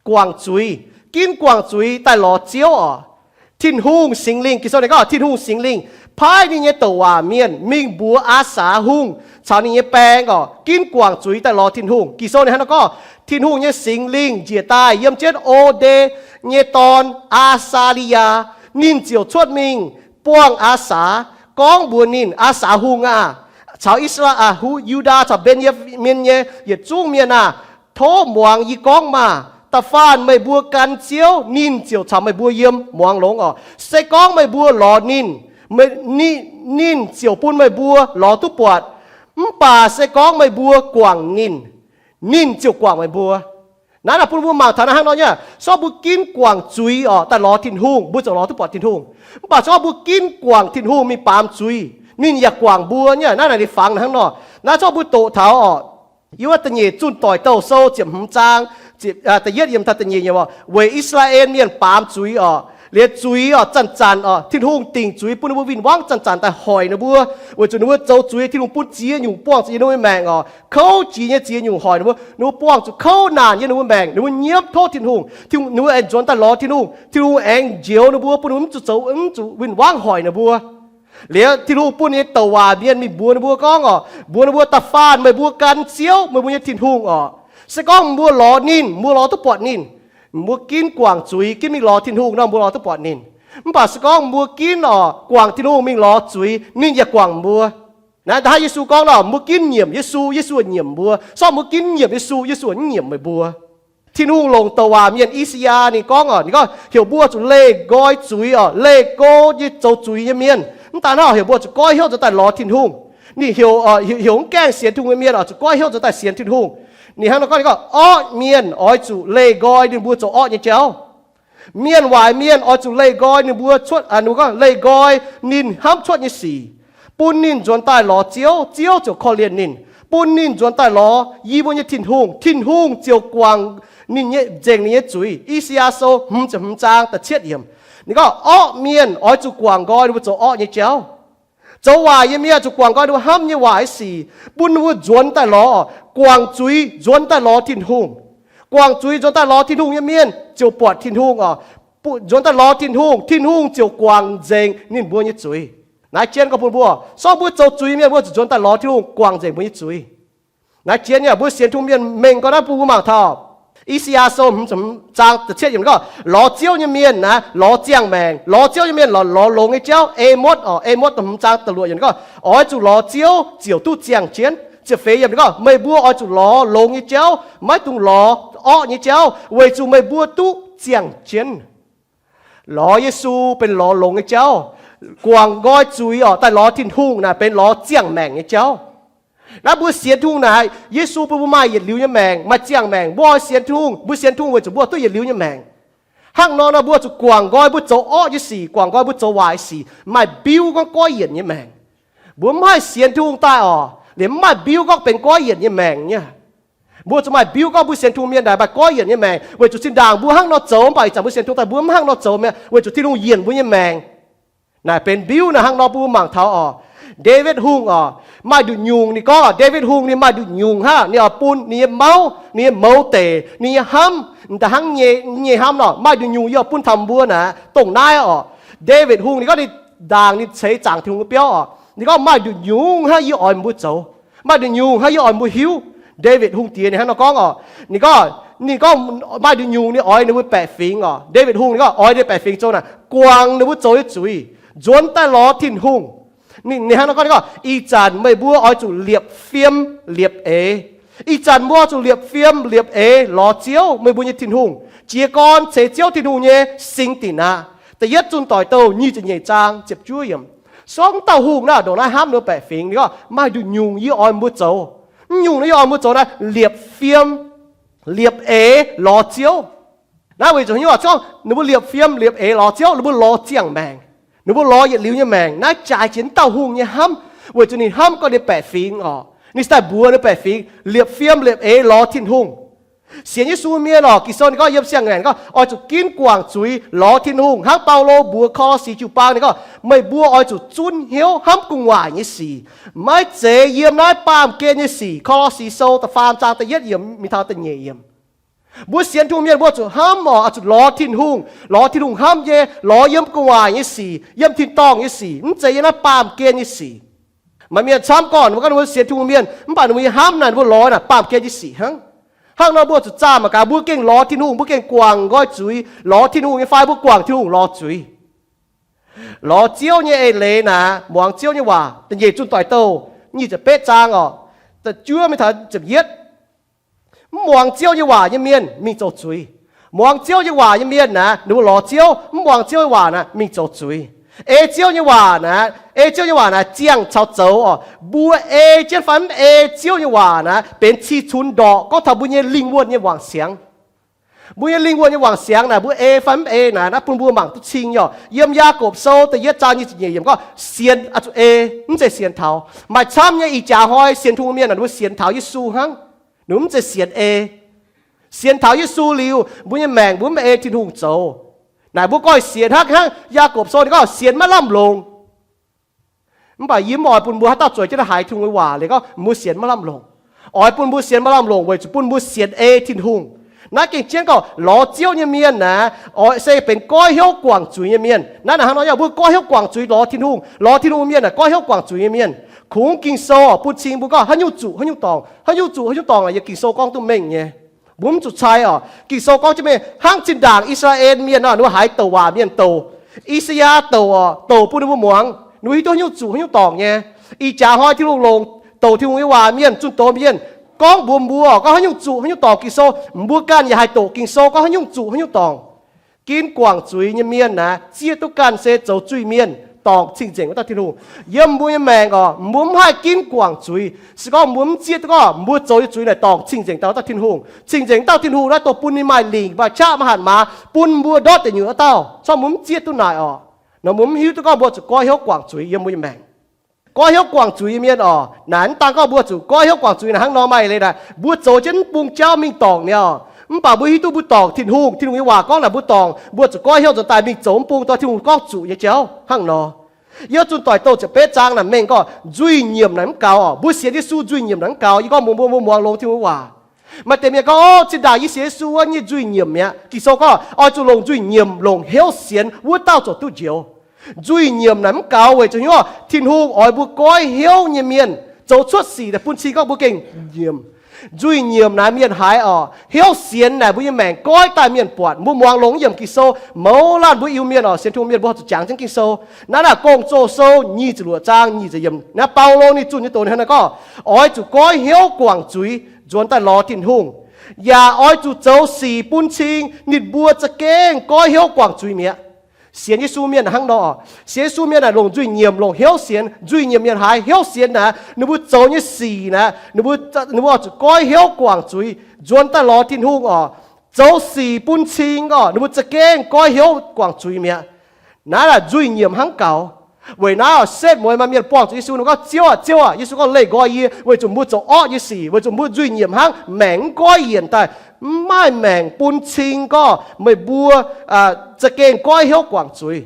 guangc zuiz, ginv guangc zuiz daaih lorz Ziouv oc. Tin-Hungh Singx Lingh, Ging-Sou ninh gorngv Tin-Hungh Singx Lingh paaiv ninh nyei douc waac mienh mingh mbuox Aa^saax Hungh caux ninh nyei baeng oc, ginv guangc zuiz daaih lorz Tin-Hungh. Ging-Sou ninh hnangv naaiv gorngv, Tin-Hungh nyei Singx Lingh njiec daaih yiem jienv O^nde nyei dorn, Aa^saa^li^yaa. Ninh ziouc cuotv mingh buangh Aa^saax, gorngv mbuox ninh, Aa^saax Hungh aah! Caux I^saa^laa, Yu^ndaa caux Mben^yaa^min nyei yietc zungv mienh aah! Tov muangx yie gorngv maah! Da'faanh meih mbuo gan Ziouv, ninh ziouc caux meih mbuo yiem. Muangx longx oc. Se gorngv meih mbuo lorz ninh, ninh ziouc bun meih mbuo lorz duqv buatc. Mv baac se gorngv meih mbuo guangc ninh, ninh ziouc guangc meih mbuo. Naaiv naaic bun mbuo mangc taux naaiv hnangv nor nyei, sortv mbuo ginv guangc zuiz oc, daaih lorz Tin-Hungh, mbuo ziouc lorz duqv buatc Tin-Hungh. Mv baac se gorngv mbuo ginv guangc Tin-Hungh mingh baamz zuiz, ninh yaac guangc mbuo nyei. Naaiv naaic ninh fangx hnangv nor. Naaiv zorqv mbuo doqc taux oc, yiem wuov Da'nyeic Zunh Doic Douh Sou ziepc hmz zaang, da'yietv yiem taux da'nyeic nyei, weic I^saa^laa^en Mienh baamz zuiz oc, liemh zuiz oc, zanc-zanc oc, Tin-Hungh dingc zuiz bun ninh mbuo win-wangv zanc-zanc daaih hoic ninh mbuo, weic zuqc ninh mbuo zoux zuiz, Tin-Hungh bun ziex nyungc buangh zuqc yiem ninh mbuo nyei maengc oc, kouv jiex nyei ziex nyungc hoic ninh mbuo. Ninh mbuo buangh zuqc kouv naanc yiem ninh mbuo maengc, ninh mbuo nyiemv tov Tin-Hungh, ninh mbuo aengx nzuonx daaih lorz Tin-Hungh, Tin-Hungh aengx njoux ninh mbuo, bun ninh mbuo mv zuqc zoux, mv zuqc win-wangv hoic ninh mbuo. Liuz Tin-Hungh bun ninh nyei douc waac mienh mingh mbuox ninh mbuo gorngv oc, mbuox ninh mbuo, Da'faanh meih mbuo gan Ziouv, meih mbuo nyei Tin-Hungh oc. Se gorngv mbuo lorz ninh, mbuo lorz duqv buatc ninh. Mbuo ginv guangc zuiz, ginv mingh lorz Tin-Hungh nor, mbuo lorz duqv buatc ninh. Mv baac se gorngv mbuo ginv oc, guangc Tin-Hungh mingh lorz zuiz, ninh yaac guangc mbuo. Naaiv da'haiz Yesu gorngv nor, mbuo ginv nyiemc Yesu, Yesu nyiemc mbuo. Sortv mbuo ginv nyiemc Yesu, Yesu mv nyiemc meih mbuo. Tin-Hungh longc douc waac mienh I^saa^yaa ninh gorngv oc, ninh gorngv heuc mbuo zuqc leih nqoi zuiz oc, leih go nyei zoux zuiz nyei mienh. Mv daan hnangv, heuc mbuo zuqc goiv hnyouv nzuonx daaih lorz Tin-Hungh. Ninh heuc, heuc mv gaengh sienx Tin-Hungh nyei mienh oc, zuqc goiv hnyouv nzuonx daaih sienx Tin-Hungh. Ninh hnangv nor gorngv, ninh gorngv orqv mienh oix zuqc leih nqoi ninh mbuo zoux orqv nyei jauv. Mienh waaic mienh oix zuqc leih nqoi ninh mbuo cuotv, leih nqoi ninh hnamv cuotv nyei sic, bun ninh nzuonx daaih lorz Ziouv, Ziouv ziouc korv-lienh ninh. bun ninh nzuonx daaih lorz yie mbuo nyei Tin-Hungh. Tin-Hungh ziouc guangc ninh nyei, nzengc ninh nyei zuiz. I^saa^yaa Sou hmz ziepc hmz zaang da'cietv yiemc, ninh gorngv, Orqv mienh oix zuqc guangc nqoi ninh mbuo zoux orqv nyei jauv. Zoux waaic nyei mienh zuqc guangc nqoi ninh mbuo hnamv nyei waaic nyei sic, bun ninh mbuo nzuonx daaih lorz, guangc zuiz nzuonx daaih lorz Tin-Hungh. Guangc zuiz nzuonx daaih lorz Tin-Hungh nyei mienh ziouc buatc Tin-Hungh oc. Nzuonx daaih lorz Tin-Hungh, Tin-Hungh ziouc guangc nzengc ninh mbuo nyei zuiz. Naaiv jienv gorngv bun mbuo, sorng mbuo zoux zuiz mienh mbuo zuqc nzuonx daaih lorz Tin-Hungh guangc nzengc mbuo nyei zuiz. Naaiv jienv nyei, mbuo sienx Tin-Hungh mienh mengh gau naaiv bun mbuo mangc taux I^saa^yaa Sou hmz zaang da'cietv yiemc gorngv, lorz Ziouv nyei mienh naaiv lorz ziangh maengc. Lorz Ziouv nyei mienh lorz, lorz longx nyei jauv. E^motv oc, E^motv hmz zaang da'luoqc yiemc gorngv, oix zuqc lorz Ziouv ziouc duqv ziangh jienv. Ziepc feix yiemc gorngv, meih mbuo oix zuqc lorz longx nyei jauv, maiv dungx lorz orqv nyei jauv, weic zuqc meih mbuo duqv ziangh jienv. Lorz Yesu benx lorz longx nyei jauv. Guangc nqoi zuiz oc, daaih lorz Tin-Hungh naaic benx lorz ziangh maengc nyei jauv. Naaiv mbuo sienx Tin-Hungh naaic, Yesu bun mbuo maaih yietc liuz nyei maengc, maaih ziangh maengc. Mbuo oix sienx Tin-Hungh, mbuo sienx Tin-Hungh weic zuqc mbuo duqv yietc liuz nyei maengc. Hnangv nor nor mbuo zuqc guangc nqoi mbuo zoux orqv nyei sic, guangc nqoi mbuo zoux waaic nyei sic, maaih biuv gorngv goiv yienc nyei maengc. Mbuo mv haih sienx Tin-Hungh daaih oc, liemh mv maaih biuv gorngv benx goiv yienc nyei maengc nyei. Mbuo zuqc maaih biuv gorngv mbuo sienx Tin-Hungh mienh naaic maaih goiv yienc nyei maengc, weic zuqc zinh ndaangc mbuo hnangv nor zoux, mv baac ih zanc mbuo sienx Tin-Hungh daaih mbuo mv hnangv nor zoux mi'aqv, weic zuqc Tin-Hungh yienc mbuo nyei maengc. Naaic benx biuv naaic. Hnangv nor bun mbuo mangc taux oc, Ndaawitv Hungh oc, maaih nduqc nyungc ninh gorngv oc, Ndaawitv Hungh ninh maaih nduqc nyungc hnangv, ninh oix bun ninh nyei mauv, ninh nyei mouz deic, ninh nyei hnamv, da'hnangv nyei hnamv nor, maaih nduqc nyungc yie oix bun taux mbuo naaic, dongh naaiv oc. Ndaawitv Hungh ninh gorngv ninh ndaangc ninh ceix zaangc Tin-Hungh nyei biauv oc, ninh gorngv maaih nduqc nyungc hnangv yie oix mbuo zoux, maaih nduqc nyungc hnangv yie oix mbuo hiuv. Ndaawitv Hungh diex ninh hnangv nor gorngv oc, ninh gorngv, ninh gorngv maaih nduqc nyungc ninh oix ninh mbuo baeqc fingx oc. Ndaawitv Hungh ninh gorngv oix ninh baeqc fingx zoux naaic guangc ninh mbuo zoux nyei zuiz, nzuonx daaih lorz Tin-Hungh. Ninh hnangv nor gorngv, ninh gorngv, ih zanc meih mbuo oix zuqc liepc fiem liepc eix. Ih zanc mbuo oix zuqc liepc fiem liepc eix lorz Ziouv, meih mbuo nyei Tin-Hungh, jiez gorn ceix Ziouv Tin-Hungh nyei singx dinc aqv. Da'yietv Zunh Doic Douh nyic ziepc nyeic zaang ziepc juov yiemc. Sorng dauh hungh naaiv ndongc naaiv hnamv ninh mbuo baeqc fingx, ninh gorngv maaih nduqc nyungc yie oix mbuo zoux. Mv nyungc naaiv yie oix mbuo zoux naaiv liepc fiem liepc eix lorz Ziouv. Naaiv weic zuqc haaix nyungc oc? Ninh mbuo liepc fiem liepc eix lorz Ziouv, ninh mbuo lorz ziangh maengc, ninh mbuo lorz yietc liuz nyei maengc. Naaiv jaaix jiex dauh hungh nyei hnamv, weic zuqc ninh hnamv gorngv ninh baeqc fingx oc, ninh cingx daaih mbuox ninh baeqc fingx liepc fiem liepc eix lorz Tin-Hungh. Sienx Yesu mienh oc, Ging-Sou ninh gorngv yiem siang-ngaengc gorngv oix zuqc ginv guangc zuiz lorz Tin-Hungh. Hnangv Baulo mbuox Ko^lo^si jiu-baang ninh gorngv, meih mbuo oix zuqc zunv hnyouv hnamv gu'nguaaic nyei sic, maiv zeiz yiem naaiv baamh gen nyei sic. Ko^lo^si Sou da'faam zaang da'yietv yiemc mingh taux da'nyeic yiemc. Mbuo sienx Tin-Hungh mienh mbuo zuqc hnamv oc, oix zuqc lorz Tin-Hungh, lorz Tin-Hungh hnamv nyei, lorz yiem gu'nguaaic nyei sic, yiem tin-dorngh nyei sic, mv zeiz yiem naaiv baamh gen nyei sic. Maaih mienh camv gorngv ninh mbuo gorngv ninh mbuo sienx Tin-Hungh mienh, mv baac ninh mbuo nyei hnamv naaic ninh mbuo lorz naaic baamh gen nyei sic hnangv. Hnangv nor mbuo zuqc zaah mangc gaax, mbuo gengh lorz Tin-Hungh, mbuo gengh guangc nqoi zuiz, lorz Tin-Hungh nyei fai mbuo guangc Tin-Hungh lorz zuiz? Lorz Ziouv nyei eix leiz naaic, muangx Ziouv nyei waac. Da'nyeic Zunh Doic Douh nyic ziepc betv zaang oc, da'juov mingh taux ziepc yietv. Mv muangx Ziouv nyei waac nyei mienh mingh zoux zuiz. Muangx Ziouv nyei waac nyei mienh naaic, ninh mbuo lorz Ziouv. Mv muangx Ziouv nyei waac naaic, mingh zoux zuiz. Ei Ziouv nyei waac naaic, ei Ziouv nyei waac naaic ziangh caux zoux oc. Mbuo ei jienv fai mv ei Ziouv nyei waac naaic, benx cih cunx ndorqc gorngv taux mbuo nyei lingh wuonh nyei wangc siangx. Mbuo nyei lingh wuonh nyei wangc siangx naaic, mbuo ei fai mv ei naaic, naaiv bun mbuo mangc duqv cing nyei oc. Yiem Yaagorpc Sou da'yietv zaang nyic ziepc nyeic yiemc gorngv, sienx oix zuqc ei, mv zeiz sienx taux. Maaih camv nyei ih jaax hnoi sienx Tin-Hungh mienh naaic, ninh mbuo sienx taux Yesu hnangv. Ninh mbuo mv zeiz sienx ei. Sienx taux Yesu liuz, mbuo nyei maengc mbuo mv ei Tin-Hungh zoux. Naaic mbuo goiv sienx hnangv, hnangv Yaagorpc Sou ninh gorngv sienx maiv lamh longc. Mv baac yie mv oix bun mbuo haaix dauh zueiz jienv haiz Tin-Hungh nyei waac liuz gorngv mbuo sienx maiv lamh longc. Oix bun mbuo sienx maiv lamh longc weic zuqc bun mbuo sienx ei Tin-Hungh. Naaiv gengh jienv gorngv lorz Ziouv nyei mienh naaic, oix se benx goiv hnyouv guangc zuiz nyei mienh. Naaiv naaic hnangv nor, yaac mbuo goiv hnyouv guangc zuiz lorz Tin-Hungh. Lorz Tin-Hungh mienh naaic goiv hnyouv guangc zuiz nyei mienh. Kungx Ging-Sou oc, bun cing mbuo gorngv haaix nyungc zuqc haaix nyungc dorngc, haaix nyungc zuqc haaix nyungc dorngc naaic, yiem Ging-Sou gorngv duqv mengh nyei. Mbuo mv zuqc cai oc. Ging-Sou gorngv jienv mingh hnangv zinh ndaangc I^saa^laa^en mienh nor, ninh mbuo haiz douc waac mienh douc, I^saa^yaa douc oc, douc bun ninh mbuo muangx, ninh mbuo hiuv duqv haaix nyungc zuqc haaix nyungc dorngc nyei. Ih jaax hnoi Tin-Hungh longc douc Tin-Hungh nyei waac mienh, zunh doz mienh gorngv mbuox mbuo gorngv haaix nyungc zuqc haaix nyungc dorngc. Ging-Sou, mbuo ganh yaac haih doqc Ging-Sou gorngv haaix nyungc zuqc haaix nyungc dorngc. Ginv guangc zuiz nyei mienh naaic, zieqv duqv ganh se zoux zuiz-mienh, dorngc cing-nzengc wuov dauh Tin-Hungh. Yiem mbuo nyei maengc oc, mbuo mv haih ginv guangc zuiz se gorngv mbuo mv zieqv duqv gorngv mbuo zoux nyei zuiz naaic dorngc cing-nzengc dauh wuov dauh Tin-Hungh. Cing-nzengc dauh Tin-Hungh naaiv dongh bun ninh maaih lingc, maaih qaqv, maaih hatc maaz, bun mbuo ndortv deic nyuoqc wuov dauh. Corc mbuo mv zieqv duqv naaic oc, nor mbuo mv hiuv duqv gorngv mbuo zuqc goiv hnyouv guangc zuiz yiem mbuo nyei maengc. Goiv hnyouv guangc zuiz nyei mienh oc, naaic mv daan gorngv mbuo zuqc goiv hnyouv guangc zuiz naaic hnangv nor, maaih leiz naaic mbuo zoux jienv mv bung jauv mingh dorngc mi'aqv. Mv baac mbuo hiuv duqv mbuo dorngc Tin-Hungh, Tin-Hungh nyei waac gorngv naaic mbuo dorngc, mbuo zuqc goiv hnyouv nzuonx daaih mingh zoux mv bung dorh Tin-Hungh gorngv zuqc nyei jauv hnangv nor. Yiem Zunh Doic Douh ziepc betv zaang naaic mengh gorngv nzuih nyiemc naaic mv gaux oc. Mbuo sienx Yesu nzuih nyiemc naaic mv gaux. Yie gorngv mbuox mbuo, mbuo muangx longx Tin-Hungh waac. Maaih deix mienh gorngv, Ov, zinh ndaangc yie sienx Yesu wuov, yie nzuih nyiemc mi'aqv. Ging-Sou gorngv oix zuqc longc nzuih nyiemc, longc hnyouv sienx wuov dauh ziouc duqv njoux. Nzuih nyiemc naaic mv gaux weic zuqc hnyouv Tin-Hungh oix mbuo goiv hnyouv nyei mienh zoux cuotv sic daaih bun cing gorngv mbuo gengh nyiemc. Nzuih nyiemc naaic mienh haiz oc, hnyouv sienx naaic mbuo nyei maengc goiv daaih mienh buatc. Mbuo muangx longx yiem Ging-Sou mouz laanh mbuo Iu-Mienh oc, sienx Tin-Hungh mienh mbuo zuqc jangx jienv Ging-Sou. Naaiv naaic Gong-Zoh Sou nyic ziepc luoqc zaang nyic ziepc yiemc naaiv, Baulo ninh zunh nyei doz hnangv naaiv gorngv, oix zuqc goiv hnyouv guangc zuiz nzuonx daaih lorz Tin-Hungh, yaac oix zuqc zoux sic bun cing ninh mbuo za'gengh goiv hnyouv guangc zuiz mi'aqv. Sienx Yesu mienh hnangv nor, sienx Yesu mienh naaic longc nzuih nyiemc, longc hnyouv sienx. Nzuih nyiemc mienh haiz, hnyouv sienx naaic ninh mbuo zoux nyei sic naaic, ninh mbuo, ninh mbuo oix zuqc goiv hnyouv guangc zuiz nzuonx daaih lorz Tin-Hungh oc. Zoux sic bun cing oc, ninh mbuo za'gengh goiv hnyouv guangc zuiz mi'aqv. Naaiv naaic nzuih nyiemc hnangv gaux. Weic naaiv oc, setv mueiz maaih mienh buangh zuqc Yesu, ninh gorngv, Ziouv aah! Ziouv aah! Yesu gorngv, Leih nqoi yie, weic zuqc mbuo zoux orqv nyei sic, weic zuqc mbuo nzuih nyiemc hnangv, maengc mv goiv yienc daaih, mv maaih maengc bun cing gorngv meih mbuo za'gengh goiv hnyouv guangc zuiz.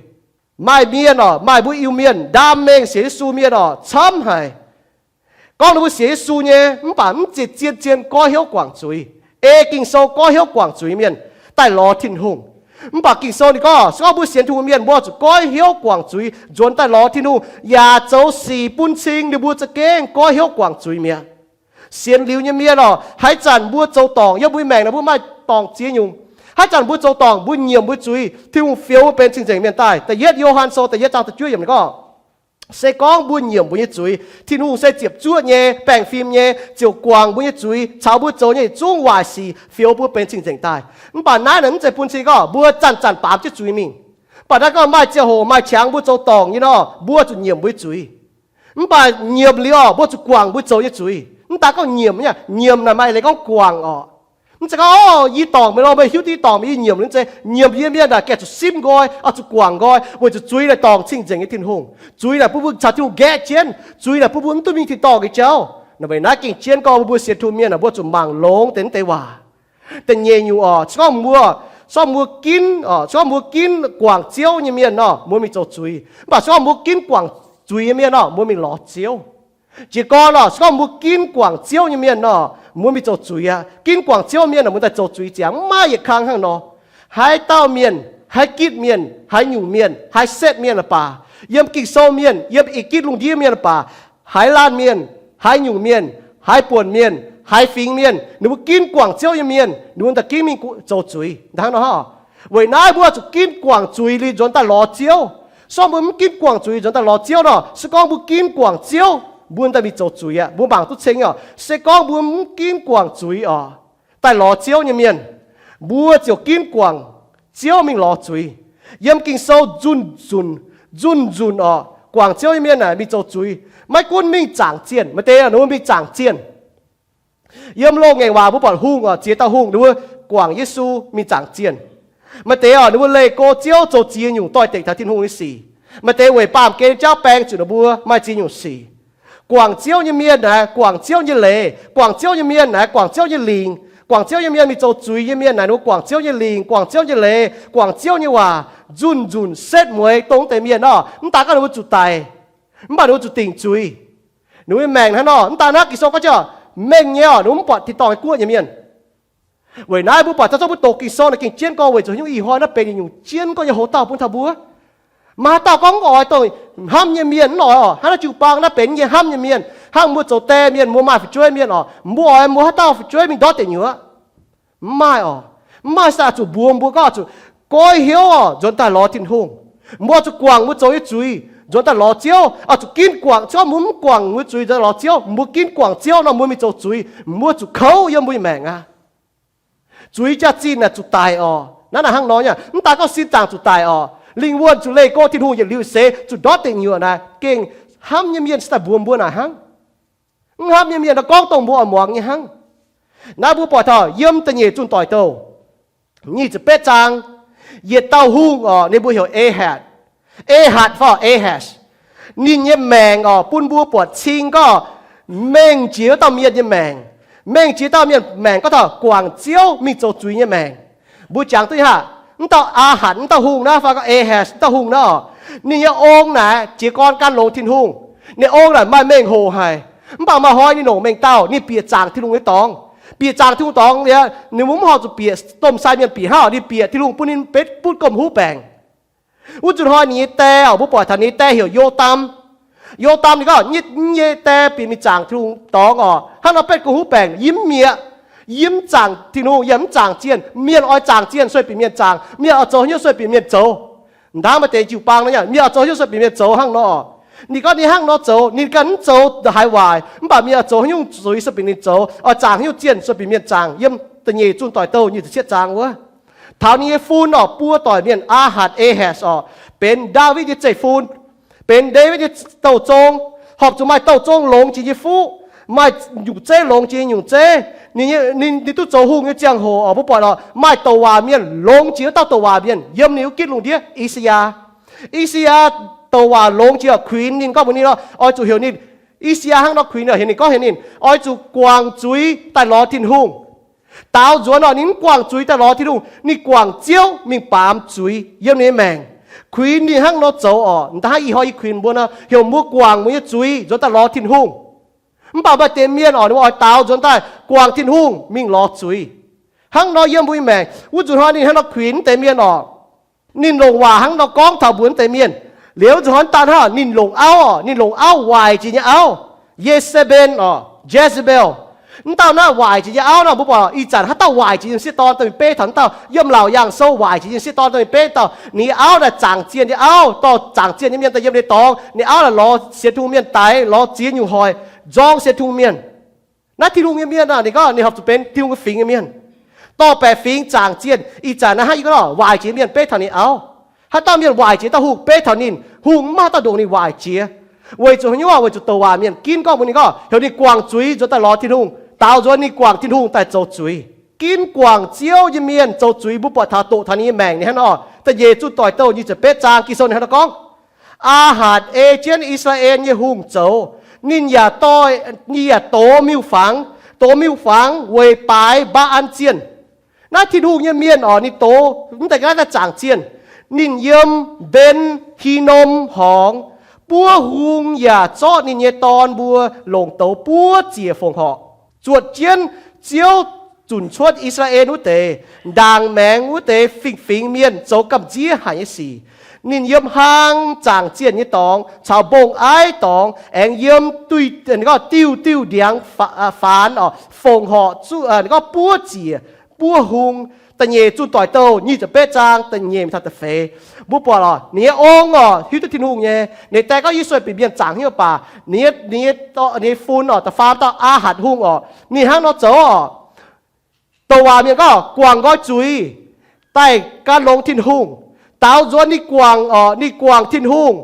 Maaih mienh oc, maaih mbuo Iu-Mienh ndaam mengh sienx Yesu mienh oc, camv haic. Gorngv ninh mbuo sienx Yesu nyei mv baac mv zeiz zien-zien goiv hnyouv guangc zuiz, ei Ging-Sou goiv hnyouv guangc zuiz mienh daaih lorz Tin-Hungh. Mv baac Ging-Sou ninh gorngv, se gorngv mbuo sienx Tin-Hungh mienh, mbuo zuqc goiv hnyouv guangc zuiz nzuonx daaih lorz Tin-Hungh, yaac zoux sic bun cing ninh mbuo za'gengh goiv hnyouv guangc zuiz mi'aqv. Sienx liuz nyei mienh oc, haaix zanc mbuo zoux dorngc, yiem mbuo maengc naaic mbuo maaih dorngc ziex nyungc. Haaix zanc mbuo zoux dorngc, mbuo nyiemc mbuo zuiz, Tin-Hungh fioux mbuo benx cing-nzengc mienh daaih. Da'yietv Yo^han Sou da'yietv zaang da'juov yiemc ninh gorngv, se gorngv mbuo nyiemc mbuo nyei zuiz, Tin-Hungh se ziepc zuoqv nyei, baengh fim nyei, ziouc guangc mbuo nyei zuiz caux mbuo zoux nyei yietc zungv waaic sic, fioux mbuo benx cing-nzengc daaih. Mv baac naaiv naaic mv zeiz bun cing gorngv mbuo zanc-zanc baamz jienv zuiz mingh. Mv baac naaiv gorngv maaih ziangh hoc maaih qangx mbuo zoux dorngc nyei nor, mbuo zuqc nyiemc mbuo zuiz. Mv baac nyiemc liuz oc, mbuo zuqc guangc mbuo zoux nyei zuiz. Mv daan gorngv nyiemc, nyiemc naaic maaih leiz gorngv guangc oc. Mv zeiz gorngv, Ov, yie dorngc meih lorh, meih hiuv duqv yie dorngc, meih yie nyiemc. Mv zeiz. Nyiemc yie mienh naaic gengh zuqc simv nqoi, oix zuqc guangc nqoi, weic zuqc zuiz naaic dorngc cing-nzengc nyei Tin-Hungh. Zuiz naaic bun mbuo caux Tin-Hungh nqaeqv jienv. Zuiz naaic bun mbuo mv duqv mingh tin-dorngh nyei jauv. Naaic weic naaiv gengh jienv gorngv mbuo sienx Tin-Hungh mienh naaic mbuo zuqc mangc longx deix naaiv deix waac. Da'nyeic nyungc oc, se gorngv mbuo, se gorngv mbuo ginv oc, se gorngv mbuo ginv guangc Ziouv nyei mienh nor, mbuo mingh zoux zuiz. Mv baac se gorngv mbuo ginv guangc zuiz nyei mienh nor, mbuo mingh lorz Ziouv. Jiez gorn oc, se gorngv mbuo ginv guangc Ziouv nyei mienh nor, mbuo mingh zoux zuiz aqv. Ginv guangc Ziouv mienh naaic, mbuo daaih zoux zuiz ziangx, mv maaih yietc kang hnangv nor. Haaix dauh mienh, haaix gitv mienh, haaix nyungc mienh, haaix setv mienh la'baac, yiem Ging-Sou mienh, yiem ih gitv lungh ndiev mienh la'baac, haaix laanh mienh, haaix nyungc mienh, haaix buonc mienh, haaix fingx mienh, ninh mbuo ginv guangc Ziouv nyei mienh, ninh mbuo daaih ginv mingh zoux zuiz hnangv nor. Weic naaiv mbuo zuqc ginv guangc zuiz liuz nzuonx daaih lorz Ziouv. Se gorngv mbuo mv ginv guangc zuiz nzuonx daaih lorz Ziouv nor, se gorngv mbuo ginv guangc Ziouv, mbuo daaih mingh zoux zuiz aqv. Mbuo mangc duqv ceng oc. Se gorngv mbuo mv ginv guangc zuiz oc, daaih lorz Ziouv nyei mienh, mbuo ziouc ginv guangc Ziouv mingh lorz zuiz. Yiem Ging-Sou nzunc nzunc, nzunc nzunc oc, guangc Ziouv nyei mienh naaic mingh zoux zuiz. Maiv gunv mingh zaangc zienh, maaih deix ninh mbuo mingh zaangc zienh. Yiem Loz-Ngaengc Waac mbuo buatc hungh oc, ziex dauh hungh ninh mbuo guangc Yesu mingh zaangc zienh. Maaih deix oc, ninh mbuo leih go Ziouv zoux ziex nyungc doix-dekc taux Tin-Hungh nyei sic. Maaih deix weic baamh gen jauv baeng zuqc ninh mbuo maaih ziex nyungc sic. Guangc Ziouv nyei mienh naaic guangc Ziouv nyei leiz, guangc Ziouv nyei mienh naaic guangc Ziouv nyei lingc. Guangc Ziouv nyei mienh mingh zoux zuiz nyei mienh naaic ninh mbuo guangc Ziouv nyei lingc, guangc Ziouv nyei leiz, guangc Ziouv nyei waac, nzunc nzunc setv mueiz dongh deix mienh oc. Mv daan gorngv ninh mbuo zuqc daic, mv baac ninh mbuo zuqc dingc zuiz. Ninh mbuo nyei maengc hnangv nor, mv daan naaiv Ging-Sou gorngv jienv mengh nyei oc, ninh mbuo mv buatc tin-dorngh nyei guoqv nyei mienh. Weic naaiv mbuo buatc daaih zorqv mbuo doqc Ging-Sou naaic gengh jienv gorngv weic zuqc nyungc ih hnoi naaiv benx nyungc jienv gorngv nyei houx dauh bun taux mbuo. Maaih haaix dauh gorngv mv oix dongh hnamv nyei mienh, mv oix oc, hnangv naaiv jiu-baang naaiv benx nyei hnamv nyei mienh, hnangv mbuo zoux die mienh, mbuo maaih fu'jueiv mienh oc, mbuo oix mbuo haaix dauh fu'jueiv mingh ndortv deic nyuoqc? Mv maaih oc. Mv maaih se zuqc mbuox mbuo gorngv zuqc goiv hnyouv oc, nzuonx daaih lorz Tin-Hungh. Mbuo zuqc guangc mbuo zoux nyei zuiz, nzuonx daaih lorz Ziouv. Oix zuqc ginv guangc, se gorngv mbuo mv guangc mbuo zuiz nzuonx lorz Ziouv, mbuo ginv guangc Ziouv nor, mbuo mingh zoux zuiz, mbuo zuqc kouv yiem mbuo nyei maengc aqv. Zuiz jaax-zinh naaic zuqc daic oc. Naaiv naaic hnangv nor nyei, mv daan gorngv sin zaangc zuqc daic oc, lingh wuonh zuqc leih go Tin-Hungh yietc liuz seix zuqc ndortv deic nyuoqc naaic, gengh hnamv nyei mienh cingx daaih mbuox mbuo naaic hnangv. Mv hnamv nyei mienh naaiv gorngv dongh mbuo oix muangx nyei hnangv. Naaiv mbuo buatc taux yiem da'nyeic Zunh Doic Douh nyic ziepc betv zaang, yietc dauh hungh oc, ninh mbuo heuc Ahatc. Ahatc fai Ahash. Ninh nyei maengc oc, bun mbuo buatc cing gorngv mengh jiex wuov dauh mienh nyei maengc. Mengh jiex dauh mienh maengc gorngv taux guangc Ziouv mingh zoux zuiz nyei maengc. Mbuo jangx duqv haac, wuov dauh Aahatc wuov dauh hungh naaiv, fai gorngv Ahaz wuov dauh hungh naaiv oc, ninh nyei ong naaic jiez gorn gan longx Tin-Hungh. Ninh ong naaic maaih mengh hoc haic, mv baac maaih hnoi ninh longc mengh dauh, ninh bieqc zaangc Tin-Hungh nyei dorngx. Bieqc zaangc Tin-Hungh dorngx, ninh mbuo mv horpc zuqc bieqc domh sai mienh bieqc hnangv, ninh bieqc Tin-Hungh bun ninh betv butv gomh huv baengc. Wuov nzunc hnoi ninh nyei die oc, mbuo buatc taux ninh nyei die heuc Yo^ndam. Yo^ndam ninh gorngv, yie nyei die bieqc mingh zaangc Tin-Hungh dorngx oc, hnangv nor betv gomh huv baengc, yie mv mieqc. Yie mv zaangc Tin-Hungh, yie mv zaangc zienh. Mienh oix zaangc zienh sueih bieqc mienh zaangc, mienh oix zoux haaix nyungc sueih bieqc mienh zoux. Hnangv maaih deix jiu-baang nor, mienh oix zoux haaix nyungc sueih bieqc mienh zoux hnangv nor. Ninh gorngv ninh hnangv nor zoux, ninh ganh mv zoux haaix waaic, mv baac mienh oix zoux haaix nyungc zuiz sueih bieqc ninh zoux, oix zaangc haaix nyungc zienh sueih bieqc mienh zaangc. Yiem da'nyeic zunh doic douh nyic ziepc cietv zaang wuov, taux ninh nyei fun oc, buo doic mienh, Aahatc, Ahaz oc, benx Ndaawitv nyei zeiv-fun, benx Ndaawitv nyei douh zong, horpc zuqc maaih douh zong longx jiex nyei fuqv, maaih nyungc zeiv longx jiex nyei nyungc zeiv. Ninh, ninh duqv zoux hungh nyei ziangh hoc oc, mbuo buatc oc, maaih douc waac mienh longx jiex wuov dauh douc waac mienh yiem ninh wuov gitv lungh ndiev, I^saa^yaa. I^saa^yaa douc waac longx jiex oc, kuinx ninh gorngv mbuox ninh oc, oix zuqc heuc ninh, I^saa^yaa hnangv nor kuinx ninh, heuc ninh gorngv heuc ninh oix zuqc guangc zuiz daaih lorz Tin-Hungh. Daaux nzuonx oc, ninh mv guangc zuiz daaih lorz Tin-Hungh, ninh guangc Ziouv mingh baamz zuiz yiem ninh nyei maengc. Kuinx ninh hnangv nor zoux oc, hnangv ih hnoi yie kuinx mbuo nor, heuc mbuo guangc mbuo nyei zuiz nzuonx daaih lorz Tin-Hungh. Mv baac maaih deix mienh oc, ninh mbuo oix daaux nzuonx daaih guangc Tin-Hungh mingh lorz zuiz. Hnangv nor yiem mbuo nyei maengc, wuov nzunc hnoi ninh hnangv nor kuinx wuov deix mienh oc, ninh longc waac hnangv nor gorngv taux mbuox wuov deix mienh. Liuz wuov nzunc hnoi daan hnangv, ninh longc auv oc, ninh longc auv, waaic jiex nyei auv, Ye^se^mbe^en oc, Jezebel. Wuov dauh naaiv waaic jiex nyei auv nor, mbuo buatc ih zanc haaix dauh waaic jiex nyei sieqv dorn daaih mingh beiv taux wuov dauh? Yiem laauc yaangh sou waaic jiex nyei sieqv dorn daaih mingh beiv dauh. Ninh nyei auv naaic zaangc zienh nyei auv, dorh zaangc zienh nyei mienh daaih yiem ninh dorngx. Ninh auv naaic lorz sienx Tin-Hungh mienh daix, lorz ziex nyungc hoic, nzorng sienx Tin-Hungh mienh. Naaiv Tin-Hungh nyei mienh aah, ninh gorngv ninh horpc zuqc benx Tin-Hungh nyei fingx nyei mienh, dorh baeqc fingx zaangc zienh. Ih zanc naaiv hnangv yie gorngv nor, waaic jiex mienh beiv taux ninh auv. Haaix dauh mienh waaic jiex dauh hungh beiv taux ninh, hungh mv maaih haaix dauh ndongc ninh waaic jiex. Weic zuqc haaix nyungc? Weic zuqc douc waac mienh ginv gorngv mbuox ninh gorngv heuc ninh guangc zuiz nzuonx daaih lorz Tin-Hungh, daaux nzuonx ninh guangc Tin-Hungh daaih zoux zuiz. Ginv guangc Ziouv nyei mienh zoux zuiz, mbuo buatc taux doqc taux ninh nyei maengc ninh hnangv nor. Da'nyeic zunh doic douh nyic ziepc betv zaang Ging-Sou ninh hnangv nor gorngv, Aa^hatc ei jienv I^saa^laa^en nyei hungh zoux. Ninh yaac doix, ninh yaac dox miuc-fangx, dox miuc-fangx weic baaix Mbaa^an zienh. Naaiv Tin-Hungh nyei mienh oc, ninh dox mv deix ga'naaiv daaih zaangc zienh. Ninh yiem Mben^hi^nom Horngz, buov hung yaac zorqv ninh nyei dorn mbuo longc douz buov ziec fongc horc, zuotc jienv Ziouv zunc cuotv I^saa^laa^en wuov deix ndaangc maengx wuov deix fingx-fingx mienh zoux gamh nziev haic nyei sic. Ninh yiem hlang zaangc zienh nyei dorngx caux mbong-aiv dorngx, aengx yiem diuh, diuh diuh ndiangx fa-, faanx oc, fongc horc, gorngv buov ziec, buov hung. Da'nyeic zunh doic douh nyic ziepc betv zaang da'nyeic taux da'feix. Mbuo buatc oc, ninh nyei ong oc, hiuv duqv Tin-Hungh nyei. Ninh die gorngv, yie sueih bieqc mienh zaangc haaix nyungc baac, ninh nyei, ninh nyei fun oc, da'faam dauh Aa^hatc hungh oc, ninh hnangv nor zoux oc. Douc waac mienh gorngv guangc nqoi zuiz daaih gan longx Tin-Hungh. Daaux nzuonx ninh guangc oc, ninh guangc Tin-Hungh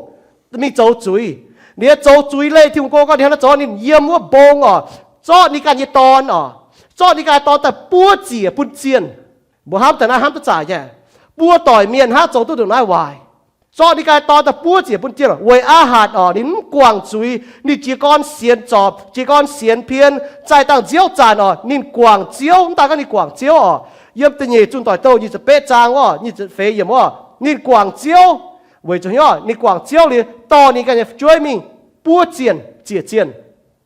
mingh zoux zuiz. Ninh nyei zoux zuiz leih Tin-Hungh go gorngv ninh hnangv nor zoux, ninh yiem wuov mbong oc, zorqv ninh ganh nyei dorn oc, zorqv ninh ganh nyei dorn daaih buov ziec bun zienh. Mbuo hnamv daaih naaiv hnamv duqv zaaic nyei. Buo doic mienh hnangv zoux duqv ndongc naaiv waaic. Zorqv ninh ganh nyei dorn daaih buov ziec bun zienh weic Aa^hatc oc, ninh mv guangc zuiz, ninh jiez gorn sienx zorpc, jiez gorn sienx pien, zaih dangh nziouv zanc oc, ninh guangc Ziouv. Mv daan gorngv ninh guangc Ziouv oc, yiem da'nyeic zunh doic douh nyic ziepc betv zaang wuov, nyic ziepc feix yiemc wuov, ninh guangc Ziouv. Weic zuqc hnyouv ninh guangc Ziouv liuz dorh ninh ganh nyei fu'jueiv mingh buov zienh, ziec zienh.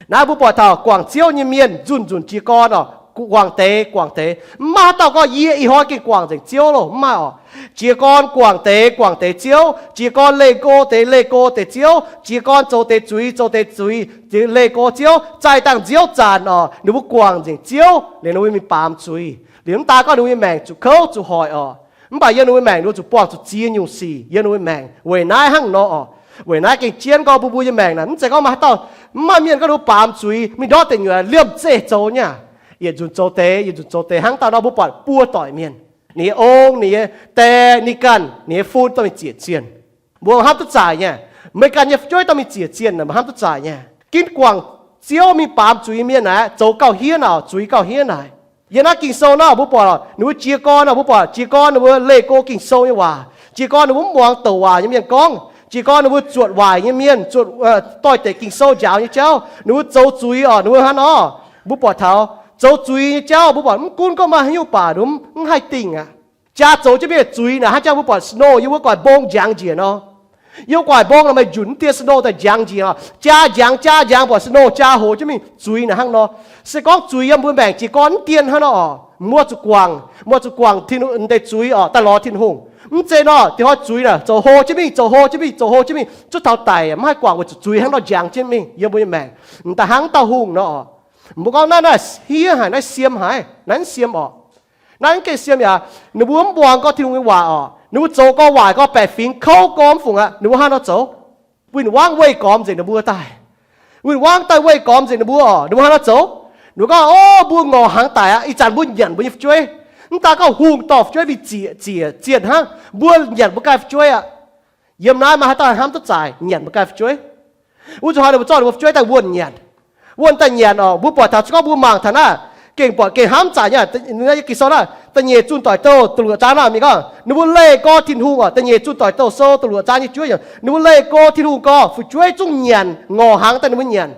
Naaiv mbuo buatc taux guangc Ziouv nyei mienh nzunc nzunc jiez gorn oc, guangc deix guangc deix. Mv maaih haaix dauh gorngv yie ih hnoi gengh guangc nzengc Ziouv loh, mv maaih oc. Jiez gorn guangc deix guangc deix Ziouv, jiez gorn leih go deix leih go deix Ziouv, jiez gorn zoux deix zuiz zoux deix zuiz, leih go Ziouv, zaih dangh nziouv zanc oc, ninh mbuo guangc nzengc Ziouv liuz ninh mbuo mingh baamz zuiz. Liuz mv daan gorngv ninh mbuo nyei maengc zuqc kouv zuqc hoic oc, mv baac yiem ninh mbuo maengc ninh mbuo zuqc buangh zuqc ziex nyungc sic yiem ninh mbuo maengc. Weic naaiv hnangv nor oc, weic naaiv gengh jienv gorngv mbuo mbuo nyei maengc naaic mv zeiz gorngv maaih haaix dauh, mv maaih mienh gorngv ninh mbuo baamz zuiz mingh ndortv deic nyuoqc liemh zeih zoux nyei. Yietc nzunc zoux deix, yietc nzunc zoux deix, hnangv dauh nor mbuo buatc buo doic mienh, ninh nyei ong, ninh nyei die, ninh ganh, ninh nyei fun dorh mingh ziec zienh. Mbuo hnamv duqv zaaic nyei. Meih ganh nyei fu'jueiv dorh mingh ziec zienh, mbuo hnamv duqv zaaic nyei. Ginv guangc Ziouv mingh baamz zuiz mienh naaic zoux gauh hiev naaic, zuiz gauh hiev naaic. Yiem naaiv Ging-Sou nor mbuo buatc ninh mbuo jiez gorn nor, mbuo buatc jiez gorn ninh mbuo leih go Ging-Sou nyei waac, jiez gorn ninh mbuo mv muangx douc waac nyei mienh gorngv. Jiez gorn ninh mbuo zuotc waaic nyei mienh, zuotc doix-dekc Ging-Sou njaaux nyei jauv, ninh mbuo zoux zuiz oc, ninh mbuo hnangv nor. Mbuo buatc taux zoux zuiz nyei jauv, mbuo buatc mv gunv gorngv maaih haaix nyungc baac mv haih dingh aqv. Jaa zoux jienv mingh zuiz naaic hnangv jangv mbuo buatc snow yiem wuov gu'nguaaic mbong njangx njiec nor. Yiem wuov gu'nguaaic mbong naaic maaih njunc dieh snow daaih njangx njiec oc. Jaa njangx jaa njangx buatc snow jaa hoz jienv mingh, zuiz naaic hnangv nor. Se gorngv zuiz yiem mbuo maengc jiez gorn mv dien hnangv nor oc, mbuo zuqc guangc, mbuo zuqc guangc deix zuiz oc, daaih lorz Tin-Hungh. Mv zeiz nor, diex hnoi zuiz naaic zoux hlo jienv mingh, zoux hlo jienv mingh, zoux hlo jienv mingh, zuov taux daic mv haih guangc weic zuqc zuiz hnangv nor njangx jienv mingh yiem mbuo nyei maengc. M'daaih hnangv dauh hungh nor oc. Mbuo gorngv naaiv naaiv hniev haic, naaiv siem haic, naaiv mv siem oc. Naaiv mv gengh siem yaac ninh mbuo mv muangx gorngv Tin-Hungh nyei waac oc. Ninh mbuo zoux gorngv waaic gorngv baeqc fingx kouv gorngv mv fungc aqv, ninh mbuo hnangv nor zoux. Win-wangv weih gormx nzengc ninh mbuo daaih. Win-wangv daaih weih gormx nzengc ninh mbuo oc, ninh mbuo hnangv nor zoux. Ninh mbuo gorngv, Ov, mbuo ngorc hnaangx daic aqv. Ih zanc mbuo nyanc mbuo nyei fu'jueiv. Mv daaih gorngv hungh dorh fu'jueiv mingh ziec, ziec, zienh hnangv, mbuo nyanc mbuo ganh fu'jueiv aqv. Yiem naaiv maaih haaix dauh hnamv duqv zaaic nyanc mbuo ganh fu'jueiv? Wuov zuqc hnoi ninh mbuo zorqv ninh mbuo fu'jueiv daaih wuonh nyanc. Wuonh daaih nyanc oc, mbuo buatc taux se gorngv mbuo mangc taux naaiv, gengh buatc gengh hnamv zaaic nyei. Ging-Sou naaiv, Da'nyeic Zunh Doic Douh da'luoqc zaang naaiv mingh gorngv, ninh mbuo leih gorx Tin-Hungh oc. Da'nyeic Zunh Doic Douh sou da'luoqc zaang nyei juov, ninh mbuo leih gorx Tin-Hungh gorx, fu'jueiv zungv nyanc, ngorc hnaangx daaih ninh mbuo nyanc.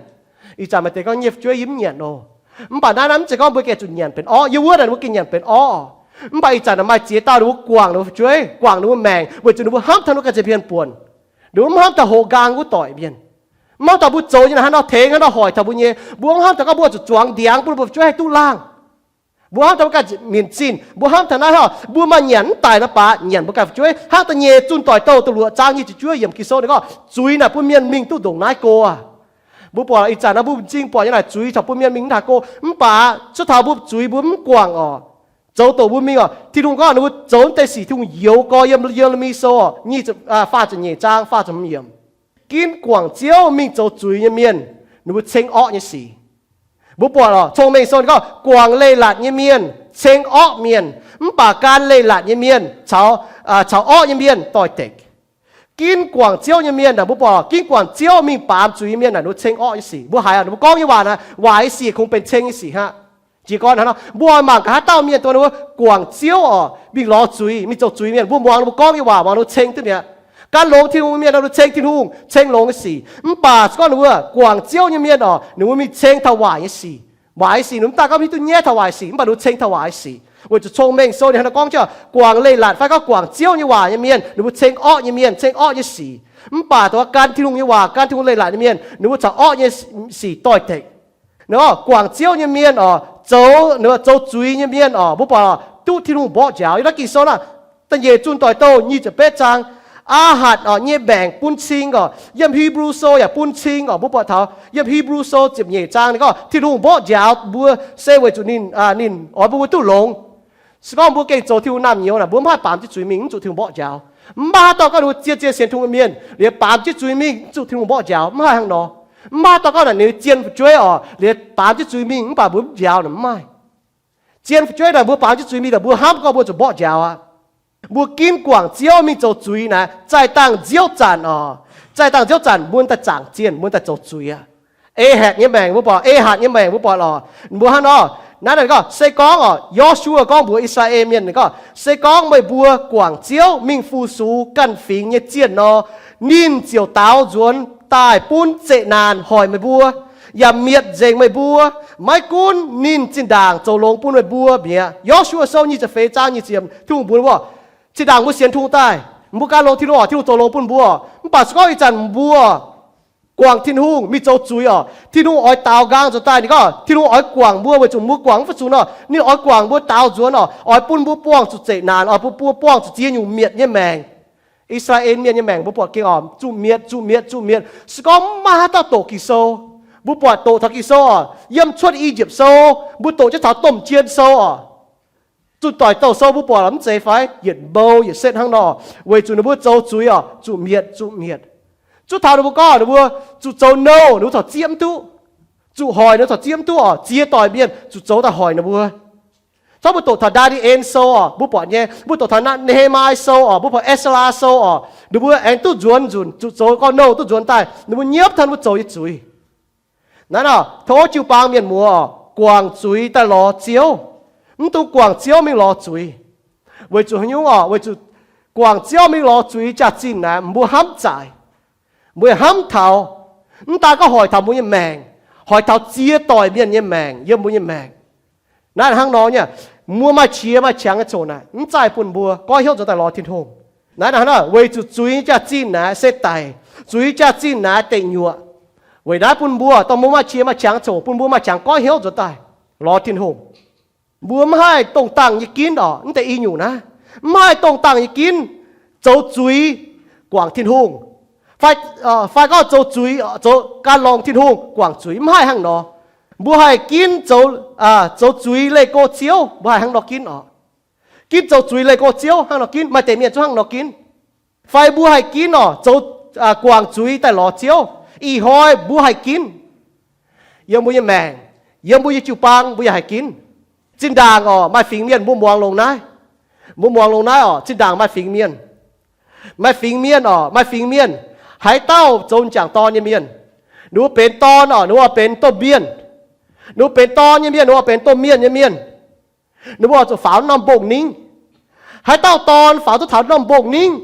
Ih zanc maaih deix gorngv nyei fu'jueiv yie mv nyanc oc. Mv baac naaiv naaiv mv zeiz gorngv mbuo gengh zuqc nyanc benx orv. Yiem wuov naaic ninh mbuo gengh nyanc benx orv. Mv baac ih zanc maaih ziex dauh ninh mbuo guangc ninh mbuo fu'jueiv, guangc ninh mbuo maengc, weic zuqc ninh mbuo hnamv taux ninh mbuo ganh za'hmien buonc. Ninh mbuo mv hnamv taux hoqc nqaang wuov doic mienh. Mv hnamv taux mbuo zoux nyei naaic hnangv nor tengx hnangv nor hoic taux mbuo nyei. Mbuo mv hnamv taux gorngv mbuo zuqc zuangx ndiangx bun mbuo fu'jueiv haih duqv laangh. Mbuo hnamv taux mbuo ganh minc zinh, mbuo hnamv taux naaiv hnangv, mbuo maaih nyanc mv daic nor baac nyanc mbuo ganh fu'jueiv. Hnangv Da'nyeic Zunh Doic Douh da'luoqc zaang nyic ziepc juov yiemc Ging-Sou ninh gorngv zuiz naaic bun mienh mingh duqv ndongc naaiv go aqv. Mbuo buatc ih zanc naaiv mbuo m'zing buatc nyei naaic zuiz corc bun mienh mingh mv daaih go. Mv baac cuotv taux mbuo zuiz mbuo mv guangc oc, zoux doqc mbuo mingh oc. Tin-Hungh gorngv ninh mbuo zoux mv deix sic Tin-Hungh youx gorx yiem Ye^le^mi Sou oc, nyic ziepc, faah ziepc nyeic zaang faah ziepc hmz yiemc. Ginv guangc Ziouv mingh zoux zuiz nyei mienh, ninh mbuo ceng orqv nyei sic. Mbuo buatc oc, Cong-Mengh Sou ninh gorngv guangc leiz-latc nyei mienh ceng orqv mienh, mv baac gan leiz-latc nyei mienh caux, caux orqv nyei mienh doix-dekc. Ginv guangc Ziouv nyei mienh naaic, mbuo buatc ginv guangc Ziouv mingh baamz zuiz nyei mienh naaic, ninh mbuo ceng orqv nyei sic. Mbuo haiz ninh mbuo gorngv nyei waac naaic, waaic nyei sic kungx benx ceng nyei sic hnangv. Jiez gorn hnangv nor, mbuo oix mangc gaax haaix dauh mienh dongh ninh mbuo guangc Ziouv oc, mingh lorz zuiz, mingh zoux zuiz mienh, mbuo muangx ninh mbuo gorngv nyei waac, muangx ninh mbuo ceng duqv mi'aqv. Gan longx Tin-Hungh nyei mienh nor, ninh mbuo ceng Tin-Hungh, ceng longx nyei sic. Mv baac se gorngv ninh mbuo guangc Ziouv nyei mienh oc, ninh mbuo mingh ceng taux waaic nyei sic. Waaic nyei sic, ninh mv daaih gorngv hiuv duqv nyaiv taux waaic sic, mv baac ninh mbuo ceng taux waaic sic. Weic zuqc Cong-Mengh Sou ninh hnangv nor gorngv jienv, guangc leiz-latc fai gorngv guangc Ziouv nyei waac nyei mienh, ninh mbuo ceng orqv nyei mienh, ceng orqv nyei sic. Mv baac dongh gan Tin-Hungh nyei waac, gan Tin-Hungh leiz-latc nyei mienh, ninh mbuo caux orqv nyei sic doix-dekc. Ninh gorngv guangc Ziouv nyei mienh oc, zoux, ninh gorngv zoux zuiz nyei mienh oc, mbuo buatc duqv Tin-Hungh mborqv njaaux. Yiem naaiv Ging-Sou naaiv, Da'nyeic Zunh Doic Douh nyic ziepc betv zaang, Aahatc oc nyei maengc bun cing oc. Yiem Hipv^lu Sou yaac bun cing oc. Mbuo buatc taux yiem Hipv^lu Sou ziepc nyeic zaang ninh gorngv Tin-Hungh mborqv njaaux mbuo se weic zuqc ninh, ninh oix bun mbuo duqv longx. Se gorngv mbuo gengh zoux Tin-Hungh naamh nyouz naaic, mbuo mv haih baamz jienv zuiz mingh, mv zuqc Tin-Hungh mborqv njaaux. Mv baac haaix dauh gorngv ninh mbuo zien-zien sienx Tin-Hungh mienh liuz baamz jienv zuiz mingh, mv zuqc Tin-Hungh mborqv njaaux, mv haih hnangv nor. Mv baac haaix dauh gorngv naaic ninh zien fu'jueiv oc, liuz baamz jienv zuiz mingh mv baac mbuo mv njaaux naaic, mv maaih. Zien fu'jueiv naaic mbuo baamz jienv zuiz mingh naaic, mbuo hnamv gorngv mbuo zuqc mborqv njaaux aqv. Mbuo ginv guangc Ziouv mingh zoux zuiz naaic, zaih dangh nziouv zanc oc. Zaih dangh nziouv zanc mbuo daaih zaangc zienh, mbuo daaih zoux zuiz aqv. Ehatc nyei maengc mbuo buatc, Ehatc nyei maengc mbuo buatc lorqc, mbuo hnangv nor. Naaiv ninh gorngv, se gorngv oc, Yo^su^waa gorngv mbuox I^saa^laa^en Mienh, ninh gorngv, se gorngv meih mbuo guangc Ziouv mingh fu-sux ganh fingx nyei zienh nor, ninh ziouc daaux nzuonx daaih bun zeqc naanc hoic meih mbuo, yaac mietc nzengc meih mbuo. Maiv gunv ninh zinh ndaangc zoux longx bun meih mbuo mi'aqv. Yo^su^waa Sou nyic ziepc feix zaang nyic ziepc, Tin-Hungh mbuox mbuo, zinh ndaangc mbuo sienx Tin-Hungh daaih, mbuo gan longx Tin-Hungh oc, Tin-Hungh zoux longx bun mbuo. Mv baac se gorngv ih zanc mbuo guangc Tin-Hungh mingh zoux zuiz oc, Tin-Hungh oix daaux nqaang nzuonx daaih. Ninh gorngv Tin-Hungh oix guangc mbuo weic zuqc mbuo guangc mv fu-sux nor, ninh oix guangc mbuo daaux nzuonx oc, oix bun mbuo buangh zuqc zeqc naanc, oix bun mbuo buangh zuqc ziex nyungc mietc nyei maengc. I^saa^laa^en Mienh nyei maengc mbuo buatc gengh oc, zuqc mietc, zuqc mietc, zuqc mietc. Se gorngv mv maaih haaix dauh doqc Ging-Sou, mbuo buatc doqc taux Ging-Sou oc, yiem Cuotv I^yipv Sou, mbuo doqc jienv taux Domh Jien Sou oc, Zunh Doic Douh Sou mbuo buatc mv zeiz fai? Yietc mbou yietc setv hnangv nor, weic zuqc ninh mbuo zoux zuiz oc, zuqc mietc, zuqc mietc. Zuqc taux ninh mbuo gorngv ninh mbuo zuqc zoux nouh, ninh mbuo corc zieqv mv duqv. Zuqc hoic ninh corc zieqv mv duqv oc, ziex doic mienh zuqc zoux daaih hoic ninh mbuo. Zorqv mbuo doqc taux Ndaa^ni^en Sou oc, mbuo buatc nyei, mbuo doqc taux Ne^he^mai Sou oc, mbuo buatc Ezaa Sou oc, ninh mbuo aengx duqv nzuonx nzunc, zuqc zoux gorn-nouh duqv nzuonx daaih, ninh mbuo nyiemv taux ninh mbuo zoux nyei zuiz. Naaiv oc, tov jiu-baang mienh muoz oc, guangc zuiz daaih lorz Ziouv, mv dungx guangc Ziouv mingh lorz zuiz. Weic zuqc haaix nyungc oc? Weic zuqc guangc Ziouv mingh lorz zuiz jaax-zinh naaic, mbuo hnamv zaaic. Mbuo hnamv taux, mv daan gorngv hoic taux mbuo nyei maengc, hoic taux ziex doic mienh nyei maengc, yiem mbuo nyei maengc. Naaiv hnangv nor nyei, mbuo maaih qiex maaih qangx nyei ziangh hoc naaic, mv zaih bun mbuo goiv hnyouv nzuonx daaih lorz Tin-Hungh. Naaiv hnangv nor, weic zuqc zuiz nyei jaax-zinh naaic se daic, zuiz nyei jaax-zinh naaic deic nyuoqc. Weic naaiv bun mbuo, dongh mbuo maaih qiex maaih qangx nyei ziangh hoc, bun mbuo maaih qangx goiv hnyouv nzuonx daaih lorz Tin-Hungh. Mbuo mv haih dongh dangh nyei ginv orqc, mv deix i nyungc naaiv, mv haih dongh dangh nyei ginv zoux zuiz guangc Tin-Hungh, fai, fai gorngv zoux zuiz, zoux gan longx Tin-Hungh guangc zuiz, mv haih hnangv nor. Mbuo haih ginv zoux, zoux zuiz leih go Ziouv, mbuo haih hnangv nor ginv orqc. Ginv zoux zuiz leih go Ziouv, hnangv nor ginv, maaih deix mienh zungv hnangv nor ginv. Fai mbuo haih ginv orqc, zoux, guangc zuiz daaih lorz Ziouv. Ih hnoi mbuo haih ginv. Yiem mbuo nyei maengc, yiem mbuo nyei jiu-baang mbuo yaac haih ginv. Zinh ndaangc orqc, maaih fingx mienh mbuo muangx longx naaiv. Mbuo muangx longx naaiv orqc, zinh ndaangc maaih fingx mienh, maaih fingx mienh orqc, maaih fingx mienh, haaix dauh zoux m'jangc dorn nyei mienh, ninh mbuo benx dorn orqc, ninh mbuo benx domh mienh. Ninh mbuo benx dorn nyei mienh, ninh mbuo benx domh mienh nyei mienh. Ninh mbuo zuqc faaux norm mbong-ningv. Haaix dauh dorn faaux duqv taux norm mbong-ningv,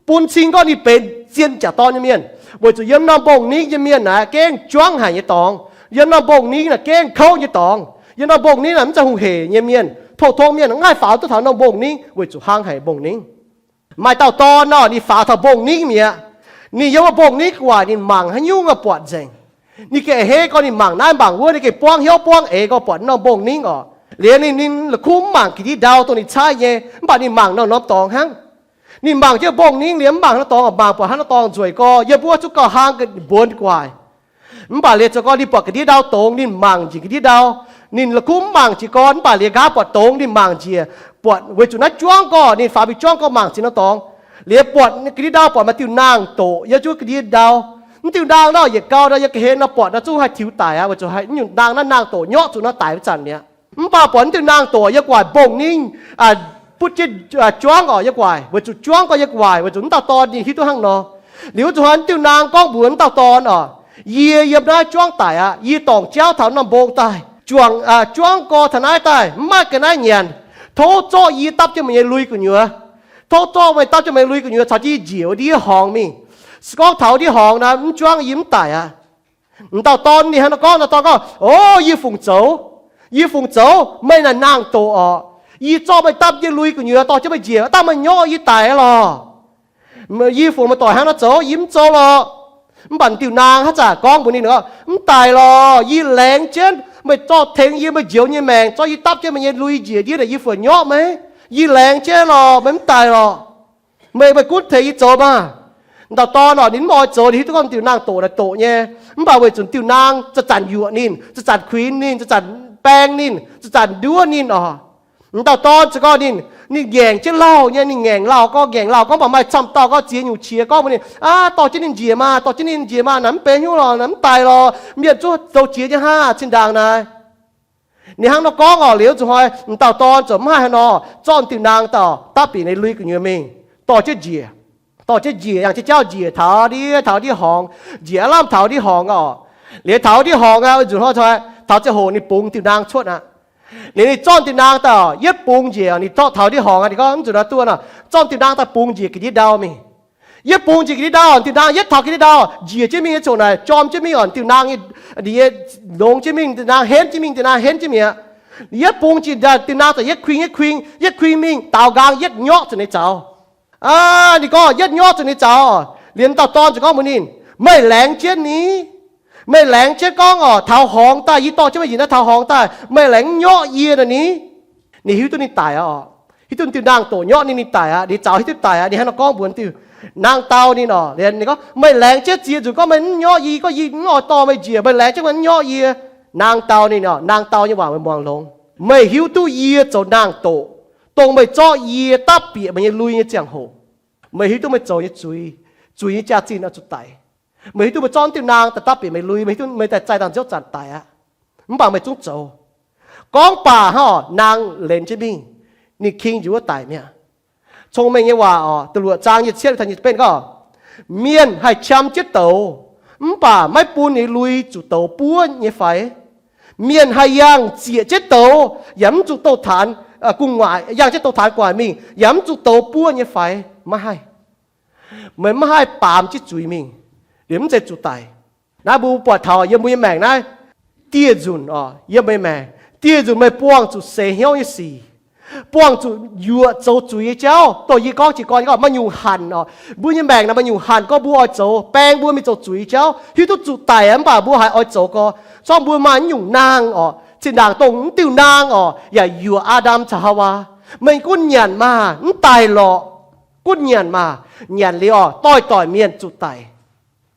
bun cing gorngv ninh benx zien m'jangc dorn nyei mienh, weic zuqc yiem norm mbong-ningv nyei mienh naaic gengh juangv haic nyei dorngx. Yiem norm mbong-ningv naaic gengh kouv nyei dorngx. Yiem norm mbong-ningv naaic mv zeiz hungh hec nyei mienh. Pou-tong mienh mv haih faaux duqv taux norm mbong-ningv weic zuqc hlang haic mbong-ningv. Maaih dauh dorn nor, ninh faaux taux mbong-ningv mi'aqv. Ninh yiem wuov mbong-ningv gu'nguaaic ninh mangc haaix nyungc buatc nzengc. Ninh gengh a'hneiv gorngv ninh mangc naaiv mangc wuov, ninh gengh buangv hnyouv buangv eix gorngv buatc norm mbong-ningv orqc. Liuz ninh, ninh la'kuqv mv mangc ga'ndiev ndau dongh ninh caaiv nyei, mv baac ninh mangc norm-norm dorngx hnangv. Ninh mangc jienv mbong-ningv liuz mv mangc haaix norm dorngx, mangc buatc haaix norm dorngx nzueic gorx, yiem wuov zungv gauh hlang buonc gu'nguaaic. Mv baac liuz zoux gorngv ninh buatc ga'ndiev ndau dongz, ninh mangc njiec ga'ndiev ndau. Ninh la'kuqv mv mangc jiez gorn, mv baac liuz nqa'haav buatc dongz ninh mangc njiec, buatc weic zuqc naaiv juangv gorx, ninh faaux mingh juangv gorx mangc ziex norm dorngx. Liuz buatc ga'ndiev ndau, buatc maaih diuh nangh doqc yiem zungv ga'ndiev ndau. Mv diuh nangh nor yietc gau nor yiem ga'hlen nor buatc nor zungv haih tiux daic aqv, weic zuqc haaix nyungc nangh naaiv nangh doqc nyorqv zuqc nor daic wuov zanc mi'aqv. Mv baac buatc mv diuh nangh doqc yiem gu'nguaaic mbong-ningv, butv jienv juangv orqc yiem gu'nguaaic, weic zuqc juangv gorx yiem gu'nguaaic, weic zuqc mv dauh dorn ninh hiuv duqv hnangv nor. Liuz zuqc hnoi mv diuh nangh gorngv mbuox mv dauh dorn orqc, yie yiem naaiv juangv daic aqv, yie dorngc jauv taux norm mbong daaih, juangc, juangv gorx taux naaiv daaih, mv maaih ga'naaiv nyanc. Tov zorqv yie dapv jienv meih nyei lui gu'nyuoz. Tov zorqv meih dapv jienv meih lui gu'nyuoz caux jienv yie njiec wuov ndiev horngz mingh. Se gorngv taux ndiev horngz naaiv mv juangv yie mv daic aqv. M'dauh dorn ninh hnangv nor gorngv, m'dauh dorn gorngv, O, yie fungc zoux. Yie fungc zoux, meih naaic nangh doqc orqc. Yie zorqv meih dapv yie lui gu'nyuoz dorh jienv meih njiec, dangh meih nyorqv yie daic lorqc. Yie fungc meih doic hnangv nor zoux, yie mv zoux lorqc. Mv baac diuh naang haaix zanc gorngv mbuox ninh, Mv daic lorqc. Yie laengz jienv meih zorqv tengx yie meih njoux nyei maengc, zorqv yie dapv jienv meih nyei lui njiec ndiev naaic yie fungc nyorqv meih. Yie laengz jienv lorqc, meih mv daic lorqc. Meih, meih gunv tengx yie zoux maah! M'dauh dorn orqc, ninh mv oix zoux, ninh hiuv duqv gorngv diuh naang doqc naaic doqc nyei. Mv baac weic zuqc diuh naang zanc-zanc yuoqc ninh, zanc-zanc kuinx ninh, zanc-zanc baeng ninh, zanc-zanc nduov ninh orqc. M'dauh dorn ziouc gorngv ninh, ninh ngaengc jienv lauh nyei, ninh ngaengc lauh gorngv, ngaengc lauh gorngv, mv baac maaih camv dauh gorngv ziex nyungc qiex gorngv mbuox ninh, Aav, dorh jienv ninh njiec maah, dorh jienv ninh njiec maah, naaic mv benx hnyouv lorqc, naaic mv daic lorqc, mienh zungv zoux jiex nyei hnangv zinh ndaangc naaic. Ninh hnangv nor gorngv orqc, liuz zuqc hnoi m'dauh dorn ziouc mv haih haaix nor, zorqv diuh naang daaih dapv bieqc ninh lui gu'nyuoz mingh, dorh jienv njiec. Dorh jienv njiec, yangh jienv jauv njiec taux ndiev, taux ndiev horngz. Njiec aav lamh taux ndiev horngz orqc. Liuz taux ndiev horngz aqv, nzunc hnoi taux ziangh hoc ninh bungx diuh naang cuotv aqv. Liuz ninh zorqv diuh naang daaih yietv bungx njiec, ninh zorqv taux ndiev horngz aqv, ninh gorngv, Mv zuqc naaiv duqv nor. Zorqv diuh naang daaih bungx njiec ga'ndiev ndau mingh. Yietv bungx njiec ga'ndiev ndau, diuh naang yietv taux ga'ndiev ndau, njiec jienv mingh nyei ziouc naaic jorm jienv mingh orqc, diuh naang, ninh nyei longx jienv mingh, diuh naang henv jienv mingh, diuh naang henv jienv mi'aqv. Yietv bungx njiec, diuh naang ziouc yietv kuing, yietv kuing, yietv kuing mingh, daaux nqaang yietv nyorqv zuqc ninh zaux. Aa, ninh gorngv yietv nyorqv zuqc ninh zaux. Liuz dauh dorn ziouc gorngv mbuox ninh, Meih laengz jienv ni? Meih laengz jienv gorngv orqc, taux horngz daaih, yie dorh jienv meih njiec naaiv taux horngz daaih, meih laengz mv nyorqv yie nor ni? Ninh hiuv duqv ninh daic aqv orqc. Hiuv duqv diuh naang doqc nyorqv ninh, ninh daic aqv. Ninh zaux hiuv duqv daic aqv. Ninh hnangv nor gorngv mbuox diuh naang dau ninh orqc. Liuz ninh gorngv, Meih laengz jienv ziex nzunc gorngv meih mv nyorqv yie, gorngv yie mv oix dorh meih njiec, meih laengz jienv meih mv nyorqv yie. Naang dau ninh orqc, naang dau nyei waac meih muangx longx. Meih hiuv duqv yie zoux naang doqc, dongh meih zorqv yie dapv bieqc meih nyei lui nyei ziangh hoc, meih hiuv duqv meih zoux nyei zuiz, zuiz nyei jaax-zinh oix zuqc daic. Meih hiuv duqv meih zorqv diuh naang daaih dapv bieqc meih lui, meih hiuv duqv meih daaih zaih dangh nziouv zanc daic aqv. Mv baac meih zungv zoux. Gorngv baac hnangv orqc, naang lenx jienv mingh, ninh king njiec wuov daic mi'aqv. Cong-Mengh nyei waac orqc, da'luoqc zaang nyic ziepc cietv taux nyic ziepc betv gorngv, Mienh haih qam jienv douz, mv baac maiv bun ninh lui zuqc douz buov nyei fai? Mienh haih yangh zieqc jienv douz yaac mv zuqc douz-taanx gu'nguaaic, yangh jienv douz-taanx gu'nguaaic mingh yaac mv zuqc douz buov nyei fai? Maiv haih. Meih maiv haih baamz jienv zuiz mingh. Liemh mv zeiz zuqc daic. Naaiv mbuo buatc taux yiem mbuo nyei maengc naaiv, dieh nzunc oc, yiem meih maengc dieh nzunc meih buangh zuqc seix hnyouv nyei sic, buangh zuqc yuoqc zoux zuiz nyei jauv. Dongh yie gorngv jiez gorn gorngv maaih nyungc hanc oc, mbuo nyei maengc naaic maaih nyungc hanc gorngv mbuo oix zoux, baeng mbuo mingh zoux zuiz nyei jauv, hiuv duqv zuqc daic mv baac mbuo haiz oix zoux gorx, zorqv mbuo maaih nyungc naang oc, zinh ndaangc dongh mv diuh naang oc, yaac yuoqc Aa^ndam caux Haawaa. Meih gunv nyanc maah, mv daic lorqc. Gunv nyanc maah, nyanc liuz oc, doix-doic mienh zuqc daic,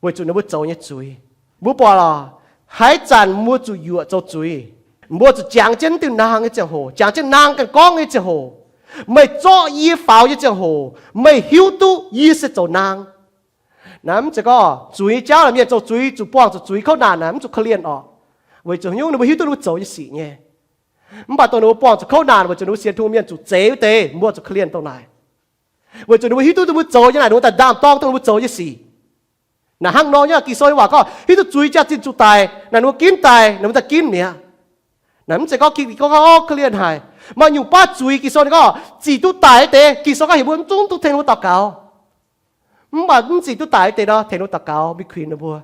weic zuqc ninh mbuo zoux nyei zuiz. Mbuo buatc lorqc, haaix zanc mbuo zuqc yuoqc zoux zuiz, mbuo zuqc jangx jienv mv diuh naang nyei ziangh hoc, jangx jienv naang ganh gorngv nyei ziangh hoc, meih zorqv yie faaux nyei ziangh hoc, meih hiuv duqv yie se zoux naang. Naaiv mv zeiz gorngv zuiz nyei jauv naaic, mienh zoux zuiz zuqc buangh zuqc zuiz kouv naanc naaic, mv zuqc korv-lienh oc. Weic zuqc nyungc ninh mbuo hiuv duqv ninh mbuo zoux nyei sic nyei. Mv baac dongh ninh mbuo buangh zuqc kouv naanc weic zuqc ninh mbuo sienx Tin-Hungh mienh zuqc zeix wuov deix, mbuo zuqc korv-lienh dongh naaic. Weic zuqc ninh mbuo hiuv duqv ninh mbuo zoux nyei naaic, ninh mbuo daaih ndaam-dorng dongh ninh mbuo zoux nyei sic. Naaic hnangv nor nyei, Ging-Sou nyei waac gorngv hiuv duqv zuiz jaax-zinh zuqc daic, naaic ninh mbuo ginv daaih, ninh mbuo daaih ginv mi'aqv. Naaiv mv zeiz gorngv Ging-Sou gorngv korv-lienh haic. Maaih nyungc baav zuiz Ging-Sou ninh gorngv zic duqv daic wuov deix, Ging-Sou gorngv heuc mbuo mv zungv duqv tengx ninh mbuo daux gaux. Mv baac mv zic duqv daic wuov deix nor, tengx ninh mbuo daux gaux, mingh kuinx ninh mbuo.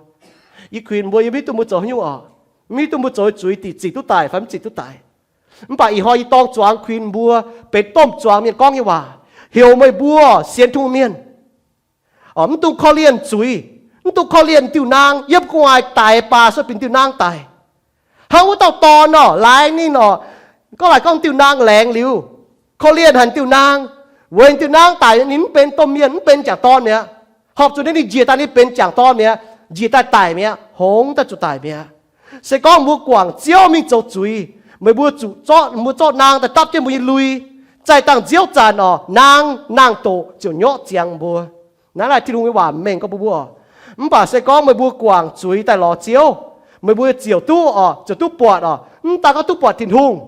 Yie kuinx mbuo, yie mv hiuv duqv mbuo zoux haaix nyungc oc. Mv hiuv duqv mbuo zoux zuiz dingc zic duqv daic fai mv zic duqv daic. Mv baac ih hnoi yie dorng zuangx kuinx mbuo benx domh zuangx mienh gorngv nyei waac, heuc meih mbuo sienx Tin-Hungh mienh mv dungx korv-lienh zuiz, mv dungx korv-lienh diuh naang. Yiem gu'nguaaic daic baac sueih bieqc diuh naang daic. Hnangv wuov dauh dorn oc, laaix ninh oc, gorngv laaix gorngv diuh naang laengz liuz, korv-lienh haic diuh naang, weic diuh naang daic ninh mv benx domh mienh, mv benx jangc dorn mi'aqv. Horpc zuqc ninh njiec daaih ninh benx jangc dorn mi'aqv, njiec daaih daic mi'aqv, hngongx daaih zuqc daic mi'aqv. Se gorngv mbuo guangc Ziouv mingh zoux zuiz, meih mbuo zuqc zorqv, mbuo zorqv naang daaih dapv jienv mbuo nyei lui. Zaih dangh nziouv zanc oc, naang, naang-doqc ziouc nyorqv ziangx mbuo. Naaiv laaic Tin-Hungh nyei waac mengh gorngv mbuo mbuo. Mv baac se gorngv meih mbuo guangc zuiz daaih lorz Ziouv, meih mbuo ziouc duqv oc, ziouc duqv buatc oc. Mv daan gorngv duqv buatc Tin-Hungh,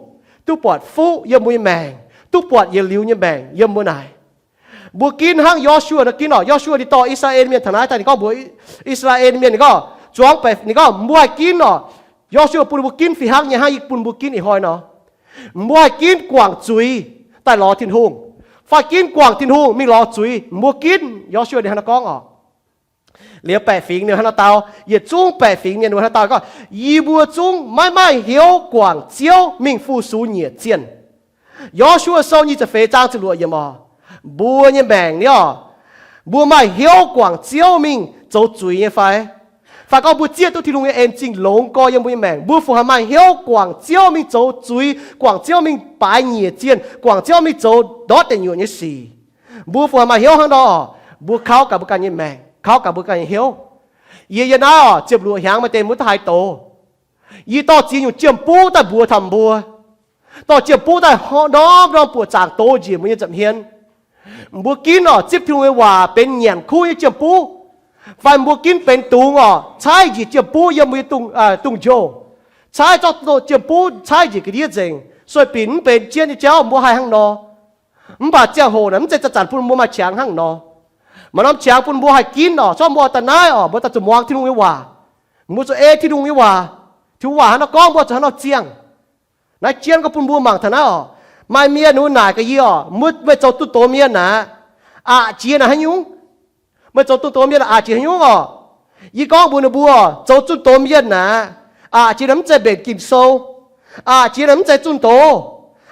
duqv buatc fuqv yiem mbuo nyei maengc, duqv buatc yietc liuz nyei maengc yiem mbuo naaic. Mbuo ginv hnangv Yo^su^waa nor ginv oc. Yo^su^waa ninh dorh I^saa^laa^en Mienh taux naaiv daaih, ninh gorngv mbuox I^saa^laa^en Mienh, ninh gorngv, zuangx baeqc, ninh gorngv mbuo haih ginv oc. Yo^su^waa bun mbuo ginv fih hnangv nyei, hnangv yie bun mbuo ginv ih hnoi nor. Mbuo haih ginv guangc zuiz daaih lorz Tin-Hungh, fai ginv guangc Tin-Hungh mingh lorz zuiz. Mbuo ginv, Yo^su^waa ninh hnangv naaiv gorngv oc. Liuz baeqc fingx ninh hnangv naaiv dau, yietc zungv baeqc fingx mienh ninh hnangv naaiv dau gorngv, yie mbuo zungv maiv maaih hnyouv guangc Ziouv mingh fu-sux nyiec zienh. Yo^su^waa Sou nyic ziepc feix zaang ziepc luoqc yiemc oc, mbuo nyei maengc ni oc, mbuo maaih hnyouv guangc Ziouv mingh zoux zuiz nyei fai? Fai gorngv mbuo zieqv duqv Tin-Hungh nyei en zingh longx gorx yiem mbuo nyei maengc, mbuo fungc haih maaih hnyouv guangc Ziouv mingh zoux zuiz, guangc Ziouv mingh baaix nyiec zienh, guangc Ziouv mingh zoux ndortv deic nyuoqc nyei sic? Mbuo fungc haih maaih hnyouv hnangv nor? Mbuo kauv gaax mbuo ganh nyei maengc, kauv gaax mbuo ganh nyei hnyouv. Yie yiem naaiv oc, ziepc luoqc hnyangx maaih deix mbuo daaih haih doz. Yie dorh ziex nyungc jiem-buv daaih mbuox taux mbuo, dorh jiem-buv daaih norm-norm buoqc zaangc doz njiec mbuo nyei nza'hmien. Mbuo ginv oc, zipv Tin-Hungh nyei waac benx nyanc kuv nyei jiem-buv, fai mbuo ginv benx dungz oc, caaiv njiec jiem-buv yiem mbuo nyei dungz-njoux, caaiv zorqv jiem-buv caaiv njiec ga'ndiev nzengc, sueih binc mv benx jienv nyei jauv, mbuo haih hnangv nor. Mv baac ziangh hoc naaic mv zeiz zanc-zanc bun mbuo maaih qangx hnangv nor. Maaih norm qangx bun mbuo haih ginv oc, zorqv mbuo daaih naaiv oc, mbuo daaih zuqc muangx Tin-Hungh nyei waac. Mbuo zuqc ei Tin-Hungh nyei waac. Tin-Hungh waac hnangv nor gorngv, mbuo zuqc hnangv nor ziangh. Naaiv jienv gorngv bun mbuo mangc taux naaiv oc. Maaih mienh ninh mbuo naaic gaax yie oc, meih zoux zunh doz mienh aqv, aqc jiex naaic haaix nyungc? Meih zoux zunh doz mienh aqc jiex haaix nyungc oc? Yie gorngv mbuox ninh mbuo, zoux zunh doz mienh aqv, aqc jiex naaic mv zeiz mbenc Ging-Sou. Aqc jiex naaic mv zeiz zunh doz.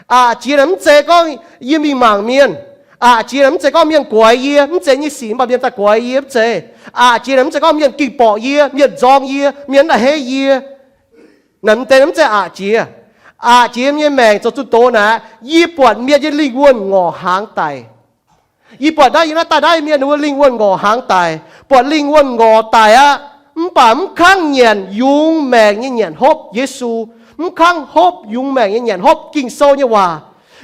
Aqc jiex naaic mv zeiz gorngv yie mingh mangc mienh. Aqc jiex naaic mv zeiz gorngv mienh guaix yie, mv zeiz nyei sic mv baac mienh daaih guaix yie, mv zeiz. Aqc jiex naaic mv zeiz gorngv mienh ging borqc yie, mienh nzorng yie, mienh mv daaih heiv yie. Naaic mv deix mv zeiz aqc jiex. Aqc jiex nyei maengc zoux zunh doz naaic, yie buatc mienh nyei lingh wuonh ngorc hnaangx daic. Yie buatc naaiv, yie naaiv daaih naaiv mienh ninh mbuo lingh wuonh ngorc hnaangx daic, buatc lingh wuonh ngorc daic aqv. Mv baac mv kangv nyanc yungz maengc nyei nyanc hopv Yesu, mv kangv hopv yungz maengc nyei nyanc hopv Ging-Sou nyei waac.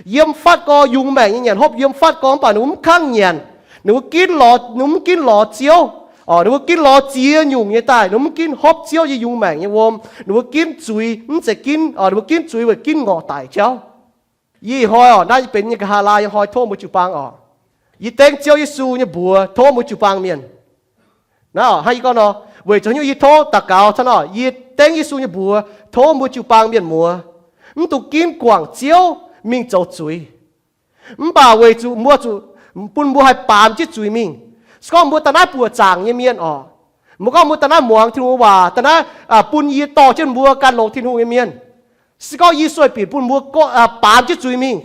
Yiem fatv gorx yungz maengc nyei nyanc hopv yiem fatv gorx, mv baac ninh mbuo mv kangv nyanc. Ninh mbuo ginv lorz, ninh mbuo mv ginv lorz Ziouv. Ninh mbuo ginv lorz ziex nyungc nyei daaih, ninh mbuo mv ginv hopv Ziouv nyei yungz maengc nyei wuom. Ninh mbuo ginv zuiz, mv zeiz ginv, ninh mbuo ginv zuiz weic ginv ngorc daic jauv. Yie ih hnoi oc, naaiv yie benx nyei nqa'haav laai nyei hnoi tov mbuo jiu-baang oc. Yie dengv Ziouv Yesu nyei mbuox tov mbuo jiu-baang mienh. Naaiv oc, hnangv yie gorngv nor, weic zuqc haaix nyungc yie tov daux gaux hnangv nor, yie dengv Yesu nyei mbuox tov mbuo jiu-baang mienh muoz, mv dungx ginv guangc Ziouv mingh zoux zuiz. Mv baac weic zuqc mbuo zuqc bun mbuo haih baamz jienv zuiz mingh. Se gorngv mbuo daaih naaiv buoqc zaangc nyei mienh oc, Mbuo gorngv mbuo daaih naaiv muangx Tin-Hungh waac, daaih naaiv bun yie dorh jienv mbuo gan longx Tin-Hungh nyei mienh. Se gorngv yie sueih bieqc bun mbuo baamz jienv zuiz mingh,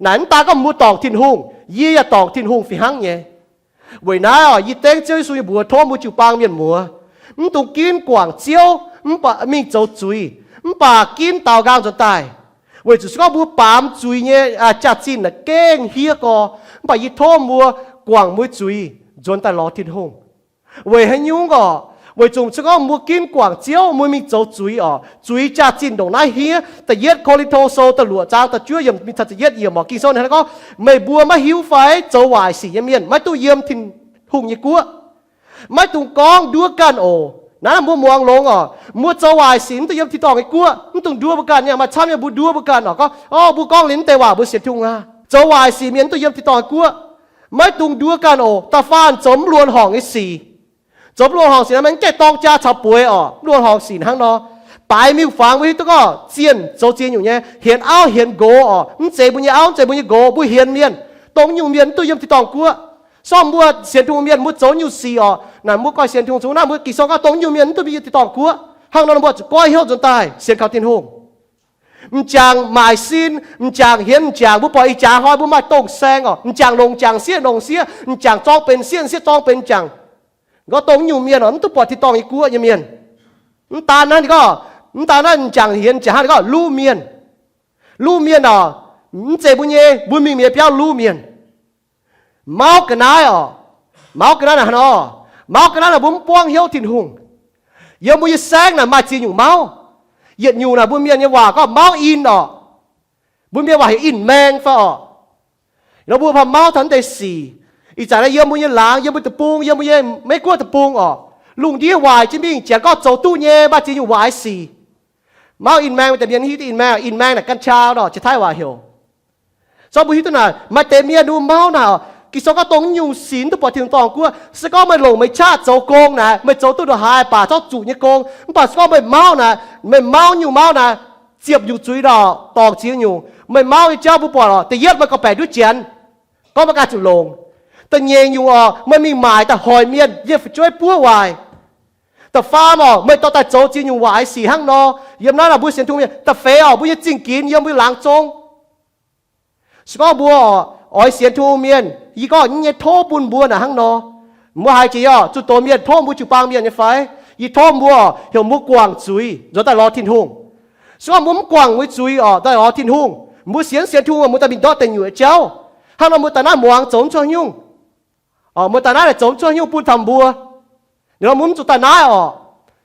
naaic mv daan gorngv mbuo dorngc Tin-Hungh, yie yaac dorngc Tin-Hungh fih hnangv nyei. Weic naaiv oc, yie dengv Ziouv Yesu nyei mbuox tov mbuo jiu-baang mienh muoz, mv dungx ginv guangc Ziouv, mv baac mingh zoux zuiz, mv baac ginv daaux nqaang nzuonx daaih. Weic zuqc se gorngv mbuo baamz zuiz nyei jaax-zinh naaic gengh hniev gorx, mv baac yie tov mbuo guangc mbuo zuiz nzuonx daaih lorz Tin-Hungh. Weic haaix nyungc oc? Weic zuqc se gorngv mbuo ginv guangc Ziouv, mbuo mingh zoux zuiz oc, zuiz jaax-zinh ndongc naaiv hniev. Da'yietv Ko^lin^to Sou da'luoqc zaang da'juov yiemc mingh taux ziepc yietv yiemc oc, Ging-Sou hnangv naaiv gorngv, meih mbuo maiv hiuv fai? Zoux waaic sic nyei mienh maiv duqv yiem Tin-Hungh nyei guoqv. Maiv dungx gorngv nduov ganh oc. Naaiv mbuo muangx longx oc, mbuo zoux waaic sic mv duqv yiem tin-dorngh nyei guoqv, mv dungx nduov mbuo ganh. Yaac maaih camv nyei mbuo nduov mbuo ganh oc, gorngv, o, mbuo gorngv liuz mv deix waac mbuo sienx Tin-Hungh aqv. Zoux waaic sic mienh mv duqv yiem tin-dorngh nyei guoqv. Maiv dungx nduov ganh oc. Da'faanh zoux mv luonx horngc nyei sic. Zoux mv luonx horngc sic naaiv maiv gaengh dorng jaa caux bueix oc. Mv luonx horngc sic hnangv nor, baaix miuc-fangx mbuo hiuv duqv gorngv zienh zoux ziex nyungc nyei, hienx auv hienx nqox oc, mv zeiz mbuo nyei auv, mv zeiz mbuo nyei nqox, mbuo hienx mienh. Dongh nyungc mienh mv duqv yiem tin-dorngh guoqv. Sorng mbuo sienx Tin-Hungh mienh mbuo zoux nyungc sic oc, naaic mbuo goiv sienx Tin-Hungh zungv naaiv mbuo Ging-Sou gorngv dongh nyungc mienh mv duqv yiem tin-dorngh guoqv. Hnangv nor mbuo zuqc goiv hnyouv nzuonx daaih sienx kaux Tin-Hungh. M'jangc maaic sin, m'jangc hienx m'jangc, mbuo buatc ih jaax hnoi mbuo maaih dongh saeng oc, m'jangc longc m'jangc, sieqv longc sieqv, m'jangc zorng benx sieqv, sieqv zorng benx m'jangc. Gorngv dongh nyungc mienh oc, mv duqv buatc tin-dorngh nyei guoqv nyei mienh. Mv daan naaiv ninh gorngv, mv daan naaiv m'jangc hienx m'jangc hnangv ninh gorngv luv mienh. Luv mienh oc, mv zeiz mbuo nyei, mbuo mingh mienh biauv luv mienh. Mauv ga'naaiv oc, mauv ga'naaiv naaic hnangv nor, mauv ga'naaiv naaic mbuo mv buangv hnyouv Tin-Hungh. Yiem mbuo nyei saengv naaic maaih ziex nyungc mauv. Yietc nyungc naaic mbuo mienh nyei waac gorngv mauv in oc. Mbuo mienh waac heuc in-maeng fai oc. Nor mbuo mv baac mauv taux naaiv deix sic. Ih zanc naaiv yiem mbuo nyei laangz, yiem mbuo deic-bung, yiem mbuo nyei Meiv Guoqv deic-bung oc, lungh ndiev waaic jienv mingh, janx gorngv zoux duqv nyei, maaih ziex nyungc waaic sic. Mauv in-maeng, maaih deix mienh hiuv duqv in-maeng, in-maeng naaic กัญชา nor, jiex Taiv waac heuc. Zorqv mbuo hiuv duqv naaic, maaih deix mienh mbuo mauv naaic, Ging-Sou gorngv dongh nyungc sic mv duqv buatc tin-dorngh guoqv. Se gorngv meih longc meih qaqv zoux gong naaic, meih zoux duqv ndongc haaix baac zorqv zuqc nyei gong, mv baac se gorngv meih mauv naaic, meih mauv nyungc mauv naaic, ziepc nyungc zuiz nor, dorngc ziex nyungc. Meih mauv nyei jauv mbuo buatc oc, da'yietv meih gorngv-baeqc nduov Janx, gorngv meih ganh zuqc longc. Da'nyeic nyungc oc, meih mingh maaic daaih hoic mienh, yiem fu'jueiv buov waaic. Da'faam oc, meih dorh daaih zoux ziex nyungc waaic sic hnangv nor. Yiem naaiv naaic mbuo sienx Tin-Hungh mienh. Da'feix oc, mbuo nyei zingh ginx yiem mbuo laangz zong. Se gorngv mbuo oix sienx Tin-Hungh mienh, yie gorngv nyei tov bun mbuo naaic hnangv nor. Mbuo haiz jiex oc, zuqc doz mienh tov mbuo jiu-baang mienh nyei fai? Yie tov mbuo oc, heuc mbuo guangc zuiz nzuonx daaih lorz Tin-Hungh. Se gorngv mbuo mv guangc mbuo zuiz oc, daaih lorz Tin-Hungh, mbuo sienx sienx Tin-Hungh, mbuo daaih mingh ndortv deic nyuoqc jauv. Hnangv nor mbuo daaih naaiv muangx zoux mv cuotv hnyungv. Mbuo daaih naaiv zoux mv cuotv hnyungv bun taux mbuo. Ninh mbuo mv zuqc daaih naaiv oc.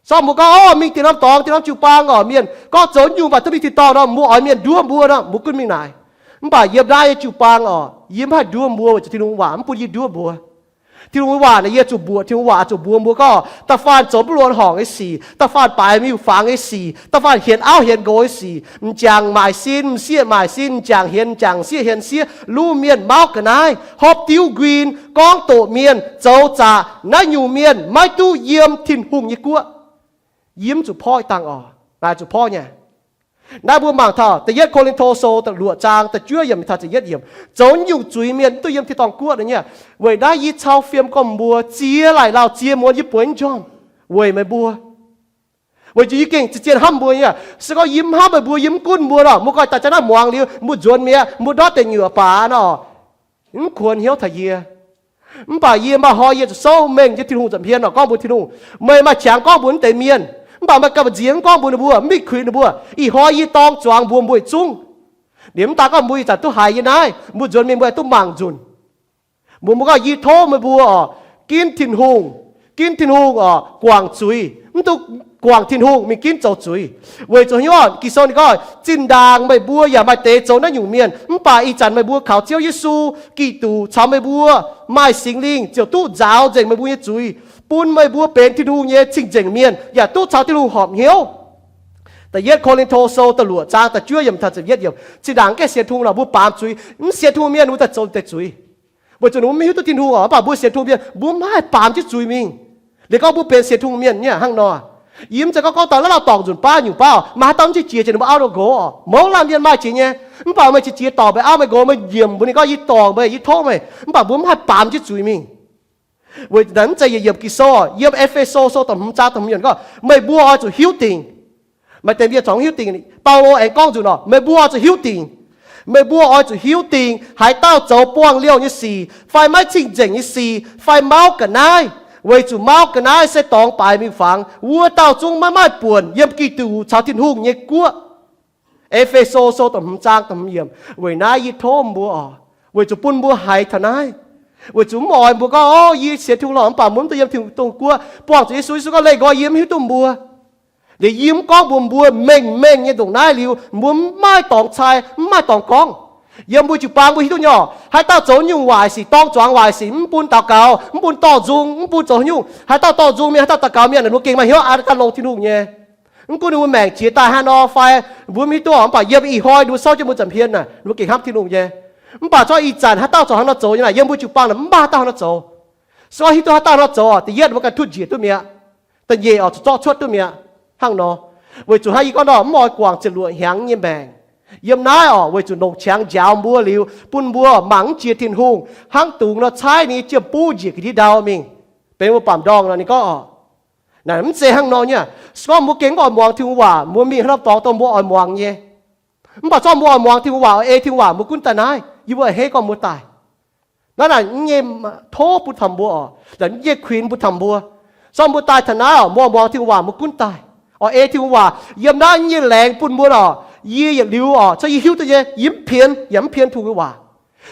Sorng mbuo gorngv, o, mingh dieh norm dorngx, dieh norm jiu-baang oc, mienh gorngv zoux nyungc mv baac duqv mingh tin-dorngh nor, mbuo oix mienh nduov mbuo nor, mbuo gunv mingh naaic. Mv baac yiem naaiv nyei jiu-baang oc, yie mv haih nduov mbuo weic zuqc Tin-Hungh waac mv bun yie nduov mbuo. Tin-Hungh waac naaic yie zuqc mbuoqc, Tin-Hungh waac zuqc mbuox mbuo gorngv, da'faanh zoux mv luonx horngc nyei sic, da'faanh baaix miuc-fangx nyei sic, da'faanh hienx auv hienx nqox nyei sic, m'jangc maaic sin m'sieqv maaic sin, m'jangc hienx m'jangc, m'sieqv hienx m'sieqv, luv mienh, mauv ga'naaiv, hopv diuv nquin, gorngv doqc mienh, zoux zaqc, naaiv nyungc mienh maiv duqv yiem Tin-Hungh nyei guoqv. Yie mv zuqc porv ih dangh oc. Naaic zuqc porv nyei. Naaiv mbuo mangc taux da'yietv Ko^lin^to Sou da'luoqc zaang da'juov yiemc taux ziepc yietv yiemc, zoux nyungc zuiz mienh mv duqv yiem tin-dorngh guoqv nyei. Weic naaiv yie cau fiem gorngv mbuo ziex laaic lauh ziex muonz yie bueix mv njormh weic meih mbuo. Weic zuqc yie gengh zien-zien hnamv mbuo nyei. Se gorngv yie mv hnamv meih mbuo, yie mv gunv mbuo nor, mbuo goiv daaih zanc naaiv muangx liuz mbuo nzuonx mi'aqv, mbuo ndortv deic nyuoqc baac nor, mv kuonx hnyouv taux yie. Mv baac yie maaih hnoi yie zuqc souv mengh nyei, Tin-Hungh nza'hmien nor gorngv mbuox Tin-Hungh, meih maaih qangx gorngv mbuox naaiv deix mienh, mv baac meih ganh nziex mv gorngv mbuox ninh mbuo, mv mitc kuinx ninh mbuo. Ih hnoi yie dorng zuangx mbuox mbuo yietc zungv. Liemh mv daan gorngv mbuo ih zanc duqv haiz yie naaiv, mbuo nzuonx mingh mbuo duqv mangc nzunc. Mbuox mbuo gorngv, yie tov meih mbuo oc, ginv Tin-Hungh, ginv Tin-Hungh oc, guangc zuiz, mv duqv guangc Tin-Hungh mingh ginv zoux zuiz. Weic zuqc hnyouv Ging-Sou ninh gorngv, zinh ndaangc meih mbuo yaac maaih deix zoux naaiv nyungc mienh, mv baac ih zanc meih mbuo kaux Ziouv Yesu Giduc caux meih mbuo maaih Singx Lingh ziouc duqv nzaaux nzengc meih mbuo nyei zuiz, bun meih mbuo benx Tin-Hungh nyei cing-nzengc mienh yaac duqv caux Tin-Hungh horpc hnyouv. Da'yietv Ko^lin^to Sou da'luoqc zaang da'juov yiemc taux ziepc yietv yiemc. Zinh ndaangc gaengh sienx Tin-Hungh nor, mbuo baamz zuiz, mv sienx Tin-Hungh mienh mbuo daaih zoux deix zuiz. Weic zuqc ninh mbuo mv hiuv duqv Tin-Hungh oc, mv baac mbuo sienx Tin-Hungh mienh mbuo mv haih baamz jienv zuiz mingh. Liuz gorngv mbuo benx sienx Tin-Hungh mienh nyei hnangv nor. Yie mv zeiz gorngv gorngv daaih la'lauh dorngc nzunc baav nyungc baav, maaih haaix dauh mv zeiz jiex jiex ninh mbuo auv ninh mbuo nqox oc. Mouz laanh mienh maaih jiex nyei. Mv baac meih jiex jiex dorngc meih auv meih nqox, meih nyiemc mbuox ninh gorngv, yie dorngc meih, yie tov meih, mv baac mbuo mv haih baamz jienv zuiz mingh. Weic naaiv mv zeiz yietc yiemc Ging-Sou, yiem E^fe^so Sou da'hmz zaang da'hmz yiemc gorngv, meih mbuo oix zuqc hiuv dingc. Maaih deix mienh corc hiuv dingc. Baulo aengx gorngv nzunc nor, meih mbuo oix zuqc hiuv dingc. Meih mbuo oix zuqc hiuv dingc haaix dauh zoux buangh liouh nyei sic fai maiv cing-nzengc nyei sic fai mauv ga'naaiv, weic zuqc mauv ga'naaiv se dorngx baaix miuc-fangx. Wuov dauh zungv maiv maaih buonc yiem Giduc caux Tin-Hungh nyei guoqv. E^fe^so Sou da'hmz zaang da'hmz yiemc. Weic naaiv yie tov mbuo oc, weic zuqc bun mbuo haiz taux naaiv, weic zuqc mv oix mbuo gorngv, Ov, yie sienx Tin-Hungh lorqc, mv baac mbuo mv dungx yiem Tin-Hungh guoqv. Buangh zuqc Yesu, Yesu gorngv, Leih nqoi yie mv hiuv duqv mbuo. Liuz yie mv gorngv mbuox mbuo mengh mengh nyei ndongc naaiv liuz, mbuo mv maaih dorngx cai, mv maaih dorngx gorngv. Yiem mbuo jiu-baang mbuo hiuv duqv nyei oc, haaix dauh zoux nyungc waaic sic, dorng zuangx waaic sic, mv bun daux gaux, mv bun dorh nzung, mv bun zoux nyungc, haaix dauh dorh nzung mienh, haaix dauh daux gaux mienh, ninh mbuo gengh maaih hnyouv aa gan longx Tin-Hungh nyei. Mv gunv ninh mbuo maengc jiex daaih haaix nor fai mbuo mv hiuv duqv, mv baac yiem ih hnoi ninh mbuo souv jienv mbuo nza'hmien naaic, ninh mbuo gengh hnamv Tin-Hungh nyei. Mv baac zorqv ih zanc haaix dauh corc hnangv nor zoux nyei naaic, yiem mbuo jiu-baang naaic mv maaih haaix dauh hnangv nor zoux. Se gorngv hiuv duqv haaix dauh hnangv nor zoux, da'yietv mbuo ganh tutv njiec duqv mi'aqv. Da'nyeic oc, zuqc zorqv cuotv duqv mi'aqv. Hnangv nor, weic zuqc hnangv yie gorngv nor, mv oix guangc ziepc luoqc hnyangx nyei maengc. Yiem naaiv oc, weic zuqc longc qangx njaaux mbuo liuz, bun mbuo mangc mv jiex Tin-Hungh, hnangv dungz nor caaiv ninh nyei jiem-buv njiec ga'ndiev ndau mingh, benx mbuo baamc ndorngh nor. Ninh gorngv oc, naaic mv zeiz hnangv nor nyei. Se gorngv mbuo gengh mv oix muangx Tin-Hungh waac, mbuo mingh haaix norm dorngx dongh mbuo oix muangx nyei. Mv baac zorqv mbuo oix muangx Tin-Hungh waac, ei Tin-Hungh waac mbuo gunv daaih naaiv, yie mbuo a'hneiv gorngv mbuo daaih. Naaiv naaic mv nyei tov bun taux mbuo oc, mv nyei kuinx bun taux mbuo. Zorqv mbuo daaih taux naaiv oc, mbuo oix muangx Tin-Hungh waac mbuo gunv daaih, oix ei Tin-Hungh waac. Yiem naaiv mv nyei laengz bun mbuo oc, yie yietc liuz oc, cuotv yie hiuv duqv nyei, yie mv pien yaac mv pien Tin-Hungh nyei waac.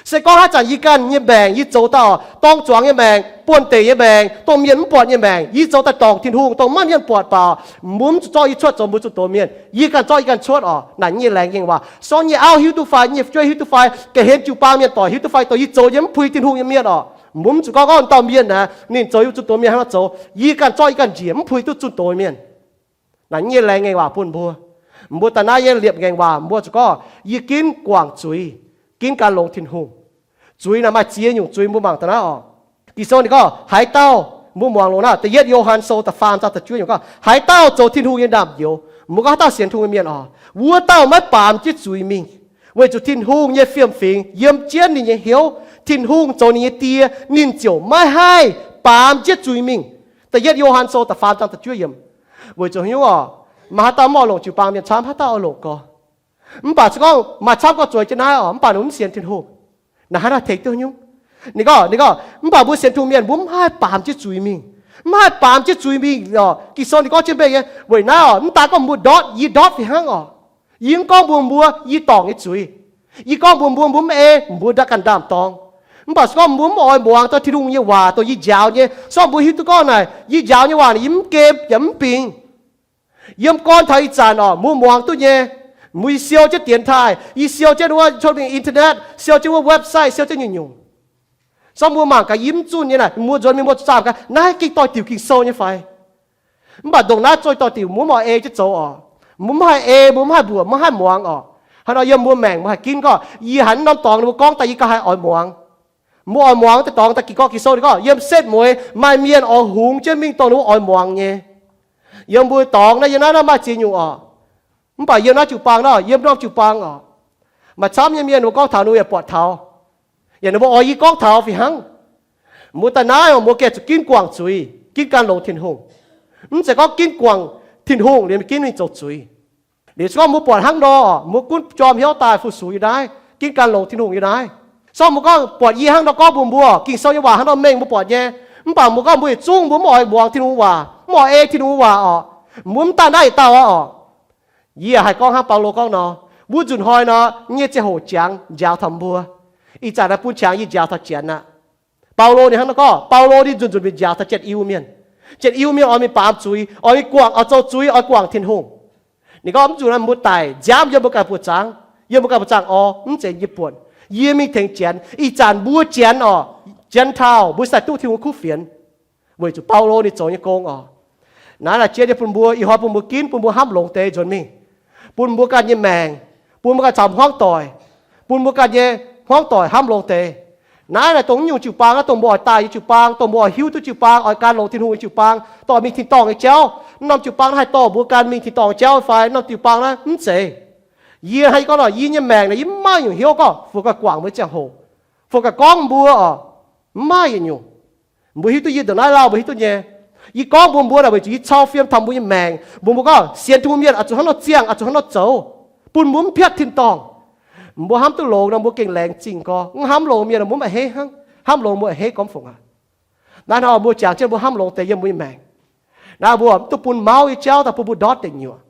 Se gorngv haaix zanc yie ganh nyei maengc yie zoux daaih oc, dorng zuangx nyei maengc, buonv-deic nyei maengc, dongh mienh mv buatc nyei maengc, yie zoux daaih dorngc Tin-Hungh dongh maiv mienh buatc baac, mbuo mv zuqc zorqv yie cuotv zoux mbuo zuqc doz mienh. Yie ganh zorqv yie ganh cuotv oc. Naaic mv nyei laengz ngaengc waac. Se gorngv nyei auv hiuv duqv fai, nyei fu'jueiv hiuv duqv fai, ga'hlen jiu-baang mienh doic hiuv duqv fai, dongh yie zoux nyei mv puix Tin-Hungh nyei mienh oc, mbuo mv zuqc gorngv gorngv dauh mienh naaic ninh zoux yie zuqc doz mienh hnangv nor zoux. Yie ganh zorqv yie ganh njiec mv puix duqv zuqc doz mienh. Naaic mv nyei laengz ngaengc waac bun mbuo. Mbuo daaih naaiv nyei liepc ngaengc waac mbuo zuqc gorngv yie ginv guangc zuiz, ginv gan longx Tin-Hungh. Zuiz naaic maaih ziex nyungc zuiz mbuo mangc daaih naaiv oc. Ging-Sou ninh gorngv haaix dauh, mbuo muangx longx naaiv, da'yietv Yo^han Sou da'faam zaang da'juov nyungc gorngv, haaix dauh zoux Tin-Hungh nyei naamh nyouz, mbuo gorngv haaix dauh sienx Tin-Hungh nyei mienh oc, wuov dauh maiv baamz jienv zuiz mingh, weic zuqc Tin-Hungh nyei fiem-fingx yiem jienv ninh nyei hnyouv. Tin-Hungh zoux ninh nyei Die, ninh ziouc maiv haih baamz jienv zuiz mingh. Da'yietv Yo^han Sou da'faam zaang da'juov yiemc. Weic zuqc haaix nyungc oc, maaih haaix dauh mv oix longc jiu-baang mienh camv, haaix dauh oix longc gorx. Mv baac se gorngv maaih camv gorngv zueiz jienv naaiv oc, mv baac ninh mv sienx Tin-Hungh. Naaiv haaix dauh tengx duqv nyungc? Ninh gorngv, ninh gorngv, mv baac mbuo sienx Tin-Hungh mienh mbuo mv haih baamz jienv zuiz mingh. Mv haih baamz jienv zuiz mingh oc. Ging-Sou ninh gorngv jienv mengh nyei. Weic naaiv oc, mv daaih gorngv mbuo ndortv, yie ndortv fih hnangv oc. Yie mv gorngv mbuox mbuo yie dorngc nyei zuiz. Yie gorngv mbuox mbuo, mbuo mv ei, mbuo ndaaih ganh ndaam-dorngx. Mv baac se gorngv mbuo mv oix muangx dongh Tin-Hungh nyei waac, dongh yie njaaux nyei. Se gorngv mbuo hiuv duqv gorngv naaic, yie njaaux nyei waac naaic yie mv gem yaac mv bingx. Yiem gorn taux ih zanc oc, mbuo muangx duqv nyei. Mbuo yie siou jienv dienx taaih, yie siou jienv wuov internet, siou jienv wuov website, siou jienv nyungc-nyungc. Se gorngv mbuo mangc gaax yie mv zunh nyei naaic, mbuo nzuonx mingh mbuo zuqc zaah gaax, naaiv gengh doix-diuc Ging-Sou nyei fai? Mv baac ndongc naaiv zoih doix-diuc mbuo mv oix ei jienv zoux oc. Mbuo mv haih ei, mbuo mv haih mbuoqc, mv haih muangx oc. Haaix nor yiem mbuo maengc mbuo haih ginv gorngv, yie haiz norm dorngx ninh mbuo gorngv daaih yie ganh haih oix muangx. Mbuo oix muangx daaih dorngx daaih gih gorngv Ging-Sou ninh gorngv, yiem setv mueiz maaih mienh oix hungx jienv mingh dongh ninh mbuo oix muangx nyei. Yiem mbuo dorngx naaiv, yiem naaiv naaiv maaih ziex nyungc oc. Mv baac yiem naaiv jiu-baang naaiv, yiem norm jiu-baang oc, maaih camv nyei mienh ninh mbuo gorngv taux ninh mbuo yaac buatc taux, yaac ninh mbuo oix yie gorngv taux fih hnangv. Mbuo daaih naaiv oc, mbuo gengh zuqc ginv guangc zuiz, ginv gan longx Tin-Hungh. Mv zeiz gorngv ginv guangc Tin-Hungh liuz maiv ginv mingh zoux zuiz. Liuz se gorngv mbuo buatc hnangv nor, mbuo gunv jorm hnyouv daaih fu-sux yiem naaiv, ginv gan longx Tin-Hungh yiem naaiv. Se gorngv mbuo gorngv buatc yie hnangv nor gorngv mbuox mbuo, Ging-Sou nyei waac hnangv nor mengh mbuo buatc nyei. Mv baac mbuo gorngv mbuo yietc zungv mbuo mv oix muangx Tin-Hungh waac, mv oix ei Tin-Hungh waac oc, mbuo mv daaih naaiv yietc dauh aqv oc. Yie haih gorngv hnangv Baulo gorngv nor, wuov nzunc hnoi nor, yie nyei ziangh hoc jangx njaaux taux mbuo. Ih zanc naaiv bun qangx yie njaaux taux Janx aqv. Baulo ninh hnangv nor gorngv, Baulo ninh nzunc nzunc mingh njaaux taux Janx-Iu mienh. Janx-Iu mienh oix mingh baamz zuiz, oix mingh guangc, oix zoux zuiz, oix guangc Tin-Hungh. Ninh gorngv mv zuqc naaiv mbuo daic nziaamv yiem mbuo ganh buoz-zaangv, yiem mbuo ganh buoz-zaangv orv, mv zeiz yie buonc. Yie mingh tengx Janx. Ih zanc mbuo Janx oc, Gentile, mbuo sai duqv Tin-Hungh kuv fienx, weic zuqc Baulo ninh zoux nyei gong oc. Naaiv naaic jiex nyei bun mbuo, ih hnoi bun mbuo ginv, bun mbuo hnamv longx deix nzuonx mingh, bun mbuo ganh nyei maengc, bun mbuo ganh caux hmuangv doic, bun mbuo ganh nyei hmuangv doic hnamv longx deix. Naaiv naaic dongh naaiv nyungc jiu-baang naaiv, dongh mbuo oix daaih nyei jiu-baang, dongh mbuo oix hiuv duqv jiu-baang, oix gan longx Tin-Hungh nyei jiu-baang, dongh oix mingh tin-dorngh nyei jauv. Naaiv norm jiu-baang naaiv haih dorh mbuo ganh mingh tin-dorngh nyei jauv fai? Naaiv norm jiu-baang naaiv mv zeiz. Yie hnangv yie gorngv nor, yie nyei maengc naaic yie mv maaih nyungc hnyouv gorngv fungx ganh guangc mbuo ziangh hoc, fungx ganh gorngv mbuo oc, mv maaih yietc nyungc. Mbuo hiuv duqv yie ndongc naaiv lauh, mbuo hiuv duqv nyei. Yie gorngv mbuox mbuo naaic weic zuqc yie cau fiem taux mbuo nyei maengc. Mbuox mbuo gorngv sienx Tin-Hungh mienh oix zuqc hnangv nor ziangh, oix zuqc hnangv nor zoux, bun mbuo mv piatv tin-dorngh. Mbuo hnamv duqv longx nor, mbuo gengh laengz zingh gorx. Mv hnamv longx mienh, mbuo mv a'hneiv hnangv. Hnamv longx mbuo a'hneiv gormx fungc aqv. Naaiv hnoi mbuo jangx jienv mbuo hnamv longx deix yiem mbuo nyei maengc. Naaiv mbuo mv dungx bun mauv nyei jauv daaih bun mbuo ndortv deic nyuoqc.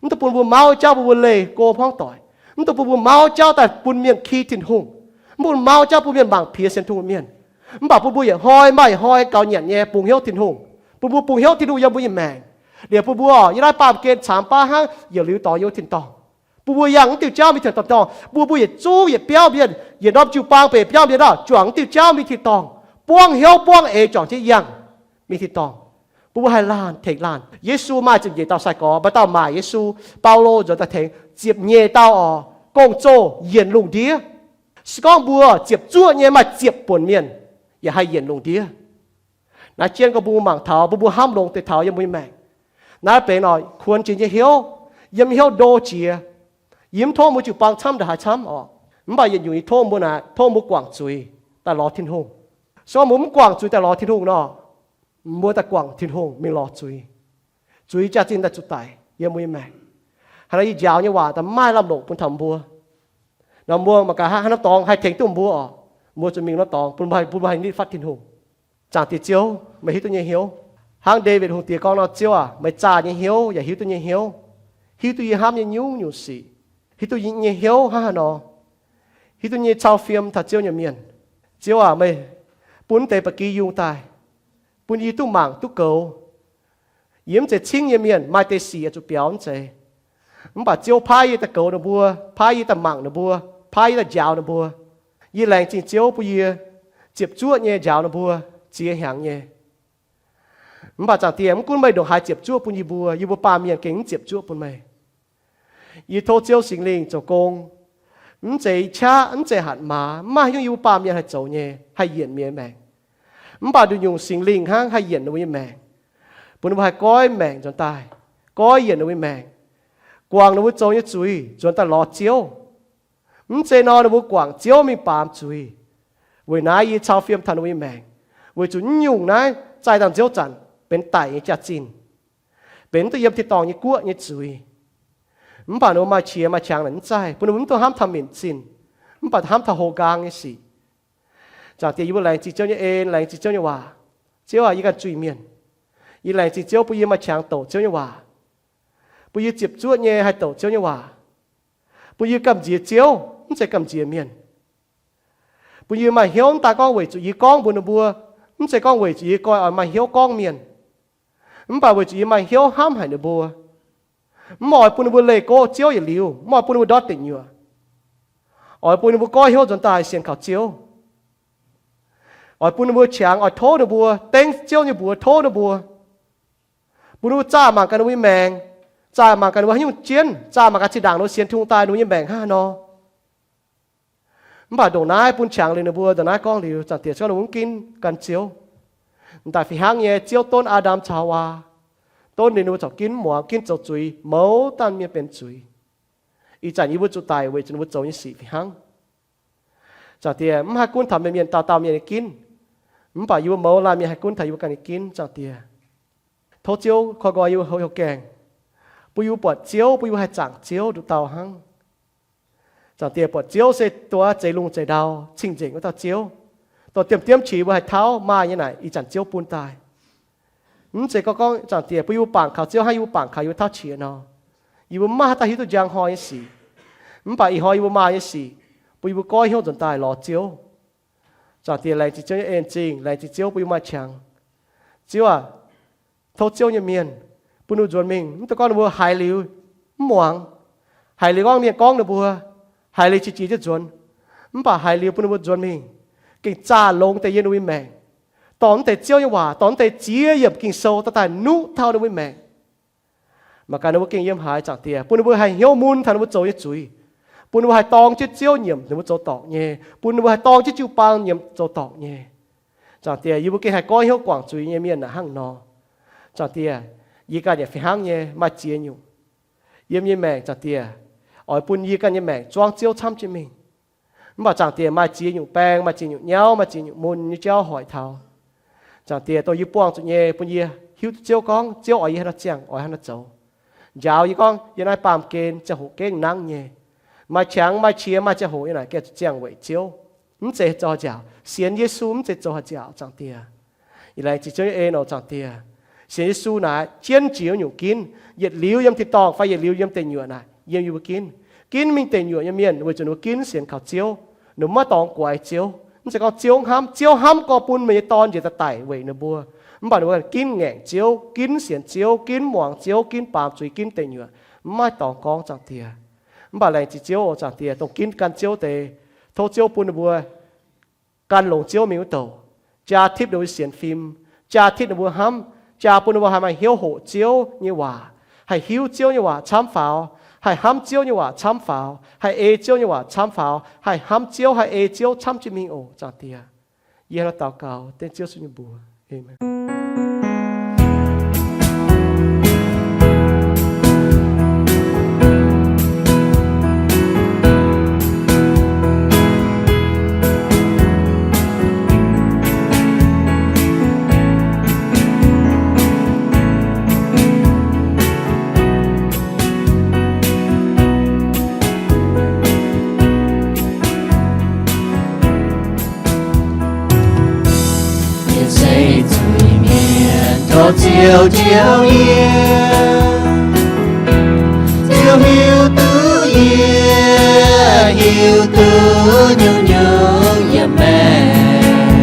Mv dungx bun mbuo mauv nyei jauv bun mbuo leih go hmuangv doic. Mv dungx bun mbuo mauv jauv daaih bun mienh ki Tin-Hungh. Mv bun mauv jauv bun mienh mangc piex sienx Tin-Hungh mienh. Mv baac bun mbuo yietc hnoi maaih hnoi gaux nyanc nyei bungx hnyouv Tin-Hungh. Bun mbuo bungx hnyouv Tin-Hungh yiem mbuo nyei maengc. Liuz bun mbuo yiem naaiv baamh gen caamx baav hnangv yietc liuz dorngx yiem wuov tin-dorngh. Bun mbuo yangh mv diuh jauv mingh tin-dorngh. Bun mbuo yietc zungv yietc biauv mienh, yietc norm jiu-baang benx biauv mienh oc, juangc mv diuh jauv mingh tin-dorngh, buangv hnyouv buangv eix juangc jienv yangh mingh tin-dorngh. Bun mbuo haih laanh tengx laanh. Yesu maaih ziepc nyeic dauh sai-gorx, maaih dauh maaic Yesu. Baulo nzuonx daaih tengx ziepc nyeic dauh oc, gong-zoh yienc lungh ndiev. Se gorngv mbuo ziepc zuoqv nyei maaih ziepc buonc mienh yaac haih yienc lungh ndiev. Naaiv jienv gorngv bun mbuo mangc taux, bun mbuo hnamv longx deix taux yiem mbuo nyei maengc. Naaiv benx oix kuonx jiex nyei hnyouv, yiem hnyouv ndo jiex. Yie mv tov mbuo jiu-baang camv ndongc haaix camv oc. Mv baac yietc nyungc yie tov mbuo naaic, tov mbuo guangc zuiz daaih lorz Tin-Hungh. Se gorngv mbuo mv guangc zuiz daaih lorz Tin-Hungh nor, mbuo daaih guangc Tin-Hungh mingh lorz zuiz. Zuiz jaax-zinh daaih zuqc daic yiem mbuo nyei maengc. Haaix nor yie njaaux nyei waac daaih mv maaih lamh longc bun taux mbuo. Nor mbuo mangc gaax hnangv haaix norm dorngx haih tengx duqv mbuo oc. Mbuo zuqc mingh norm dorngx bun mbuo haih, bun mbuo haih nitv fatv Tin-Hungh. Zaangc Diex Ziouv, meih hiuv duqv nyei hnyouv. Hnangv Ndaawitv Hungh Diex gorngv nor, Ziouv aac, meih zaah nyei hnyouv yaac hiuv duqv nyei hnyouv. Hiuv duqv yie hnamv nyei nyungc-nyungc sic. Hiuv duqv yie nyei hnyouv hnangv haaix nor. Hiuv duqv nyei cau fiem taux Ziouv nyei mienh. Ziouv aac, meih bun deix ba'gi yungh daaih, bun yie duqv mangc duqv goux. Yie mv zeiz cingv nyei mienh, maaih deix sic oix zuqc biaux mv zeiz. Mv baac Ziouv paaiv yie daaih goux ninh mbuo, paaiv yie daaih mangc ninh mbuo, paaiv yie daaih njaaux ninh mbuo. Yie laengz zingh Ziouv bun yie ziepc zuoqv nyei njaaux ninh mbuo, ziex hnyangx nyei. Mv baac Zaangc Diex, mv gunv meih ndongc haaix ziepc zuoqv bun yie mbuo, yie mbuo baamh mienh gengh mv ziepc zuoqv bun meih. Yie tov Ziouv Singx Lingh zoux gong. Mv zeiz qaqv, mv zeiz hatc maaz, mv maaih haaix nyungc yie mbuo baamh mienh haih zoux nyei, haih yienc mienh maengc. Mv baac nduqc nyungc Singx Lingh hnangv haih yienc ninh mbuo nyei maengc, bun ninh mbuo haih goiv maengc nzuonx daaih, goiv yienc ninh mbuo nyei maengc, guangc ninh mbuo zoux nyei zuiz nzuonx daaih lorz Ziouv. Mv zeiz nor ninh mbuo guangc Ziouv mingh baamz zuiz. Weic naaiv yie cau fiem taux ninh mbuo nyei maengc, weic zuqc nyungc naaiv zaih dangh nziouv zanc benx daic nyei jaax-zinh, benx mv duqv yiem tin-dorngh nyei guoqv nyei zuiz. Mv baac ninh mbuo maaih qiex maaih qangx naaic mv zaih, bun ninh mbuo mv dungx hnamv taux minc zinh, mv baac hnamv taux houx nqaang nyei sic. Zaangc Diex, yie mbuo laengz zingh Ziouv nyei en, laengz zingh Ziouv nyei waac. Ziouv aac, yie ganh zuiz-mienh. Yie laengz zingh Ziouv bun yie maaih qangx doqc Ziouv nyei waac, bun yie ziepc zuoqv nyei haih doqc Ziouv nyei waac, bun yie gamh nziex Ziouv, mv zeiz gamh nziex mienh. Bun yie maaih hnyouv mv daaih gorngv weic zuqc yie gorngv mbuox ninh mbuo, mv zeiz gorngv weic zuqc yie goi oix maaih hnyouv gorngv mienh, mv baac weic zuqc yie maaih hnyouv hnamv haic ninh mbuo. Mv oix bun ninh mbuo leih goqv Ziouv yietc liuz, mv oix bun ninh mbuo ndortv deic nyuoqc. Oix bun ninh mbuo goiv hnyouv nzuonx daaih sienx kaux Ziouv. Oix bun ninh mbuo qangx oix tov ninh mbuo, dengv Ziouv nyei mbuox tov ninh mbuo. Bun ninh mbuo zaah mangc gaax ninh mbuo nyei maengc, zaah mangc gaax ninh mbuo haaix nyungc jienv, zaah mangc gaax zinh ndaangc ninh mbuo sienx Tin-Hungh daaih ninh mbuo nyei maengc hnangv haaix nor. Mv baac ndongc naaiv bun qangx liuz ninh mbuo, ndongc naaiv gorngv liuz, Zaangc Diex, se gorngv ninh mbuo mv ginv gan Ziouv, m'daaih fih hnangv nyei Ziouv donv Aa^ndam caux Haawaa, donv ninh mbuo corc ginv mv muangx, ginv zoux zuiz, mouz dauh mienh benx zuiz. Ih zanc yie mbuo zuqc daic weic zuqc ninh mbuo zoux nyei sic fih hnangv. Zaangc Diex, mv haih gunv taux mienh, mienh dauh dauh mienh nyei ginv, mv baac yie mbuo mouz laanh mienh haih gunv taux yie mbuo ganh nyei ginv, Zaangc Diex. Tov Ziouv koi nqoi yie mbuo houv hnyouv gaengh, bun yie mbuo buatc Ziouv, bun yie mbuo haih zaangc Ziouv nduqc dauh hnangv. Zaangc Diex, buatc Ziouv se dongh zeix lungh zeix ndau cing-nzengc wuov dauh Ziouv, dongh diemv diemv qiex yie mbuo haih tauv maaih nyei naaic, ih zanc Ziouv bun daaih. Mv zeiz gorngv, gorngv Zaangc Diex, bun yie mbuo bangc kaux Ziouv hnangv yie mbuo bangc kaux yie mbuo tauv qiex nor, yie mbuo mv maaih haaix dauh hiuv duqv njang hnoi nyei sic. Mv baac ih hnoi yie mbuo maaih nyei sic, bun yie mbuo goiv hnyouv nzuonx daaih lorz Ziouv. Zaangc Diex, laengz zingh Ziouv nyei en zingh, laengz zingh Ziouv bun yie maaih qangx. Ziouv aac, tov Ziouv nyei mienh bun ninh mbuo nzuonx mingh, mv dungx gorngv ninh mbuo haiz liuz mv muangx, haiz liuz gorngv mienh gorngv ninh mbuo, haiz liuz qiex jiez jienv nzuonx. Mv baac haiz liuz bun ninh mbuo nzuonx mingh, gengh zaah longx deix yiem ninh mbuo nyei maengc, dorh mv deix Ziouv nyei waac, dorh mv deix ziex yiemc Ging-Sou daaih daaih nuqv taux ninh mbuo nyei maengc. Mangc gaax ninh mbuo gengh yiem haaix, Zaangc Diex, bun ninh mbuo haih hnyouv mun taux ninh mbuo zoux nyei zuiz, bun ninh mbuo haih dorng jienv Ziouv nyiemc ninh mbuo zoux dorngc nyei, bun ninh mbuo haih dorng jienv jiu-baang nyiemc zoux dorngc nyei. Zaangc Diex, yie mbuo gengh haih goiv hnyouv guangc zuiz nyei mienh naaic hnangv nor. Zaangc Diex, yie ganh yaac fih hnangv nyei maaih ziex nyungc yiem nyei maengc, Zaangc Diex, oix bun yie ganh nyei maengc zuangv Ziouv camv jienv mingh. Mv baac Zaangc Diex, maaih ziex nyungc baeng, maaih ziex nyungc nyauv, maaih ziex nyungc mun nyei jauv hoic taux. Zaangc Diex, dongh yie buangh zuqc nyei bun yie hiuv duqv Ziouv gorngv Ziouv oix yie haaix nor ziangh, oix haaix nor zoux. Njaaux yie gorngv yie naaiv baamh gen ziangh hoc gengh nangv nyei. Maaih qangx, maaih qiex, maaih ziangh hoc yie naaic gengh zuqc ziangh weic Ziouv. Mv zeiz zoux haaix nziaauc. Sienx Yesu mv zeiz zoux haaix nziaauc, Zaangc Diex. Yie laengz zingh Ziouv nyei en oc, Zaangc Diex. Sienx Yesu naaic jienv jiex nyungc ginv, yietc liuz yiem tin-dorngh fai yietc liuz yiem deic nyuoqc naaic, yiem yie mbuo ginv. Ginv mingh deic nyuoqc nyei mienh weic zuqc ninh mbuo ginv sienx kaux Ziouv, ninh mbuo maiv dorngx guaix Ziouv. Mv zeiz gorngv Ziouv hnamv, Ziouv hnamv gorx bun meih nyei Dorn njiec daaih daic weic ninh mbuo. Mv baac ninh mbuo ginv ngaengc Ziouv, ginv sienx Ziouv, ginv muangx Ziouv, ginv baamz zuiz, ginv deic nyuoqc, maiv dorngx gorngv, Zaangc Diex. Mv baac laengz zingh Ziouv oc, Zaangc Diex, dongh ginv gan Ziouv deix, tov Ziouv bun ninh mbuo gan longx Ziouv mingh wuov douc, jaa tipv ninh mbuo sienx fim, jaa tipv ninh mbuo hnamv, jaa bun ninh mbuo haih maaih hnyouv hoqc Ziouv nyei waac, haih hiuv Ziouv nyei waac camv faaux, haih hnamv Ziouv nyei waac camv faaux, haih ei Ziouv nyei waac camv faaux, haih hnamv Ziouv, haih ei Ziouv camv jienv mingh oc, Zaangc Diex. Yie hnangv naaiv daux gaux dengv Ziouv Yesu nyei mbuox. Aamen. Yie se zuiz-mienh, tov Ziouv njoux yie. Ziouv hiuv duqv yie, hiuv duqv nyungc-nyungc yiem maengc.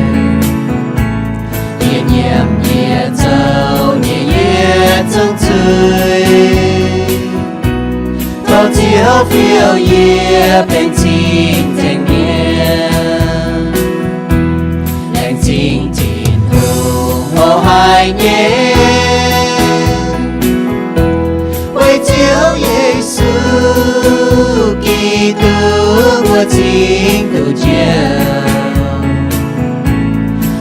Yie nyiemc yie zoux nyei yietc zungv zuiz. Tov Ziouv fiou yie benx cing-nzengc mienh. Laengz zingh Tin-Hungh mouz haic nyei, weic Ziouv Yesu Giduc mbuo cingx duqv njoux.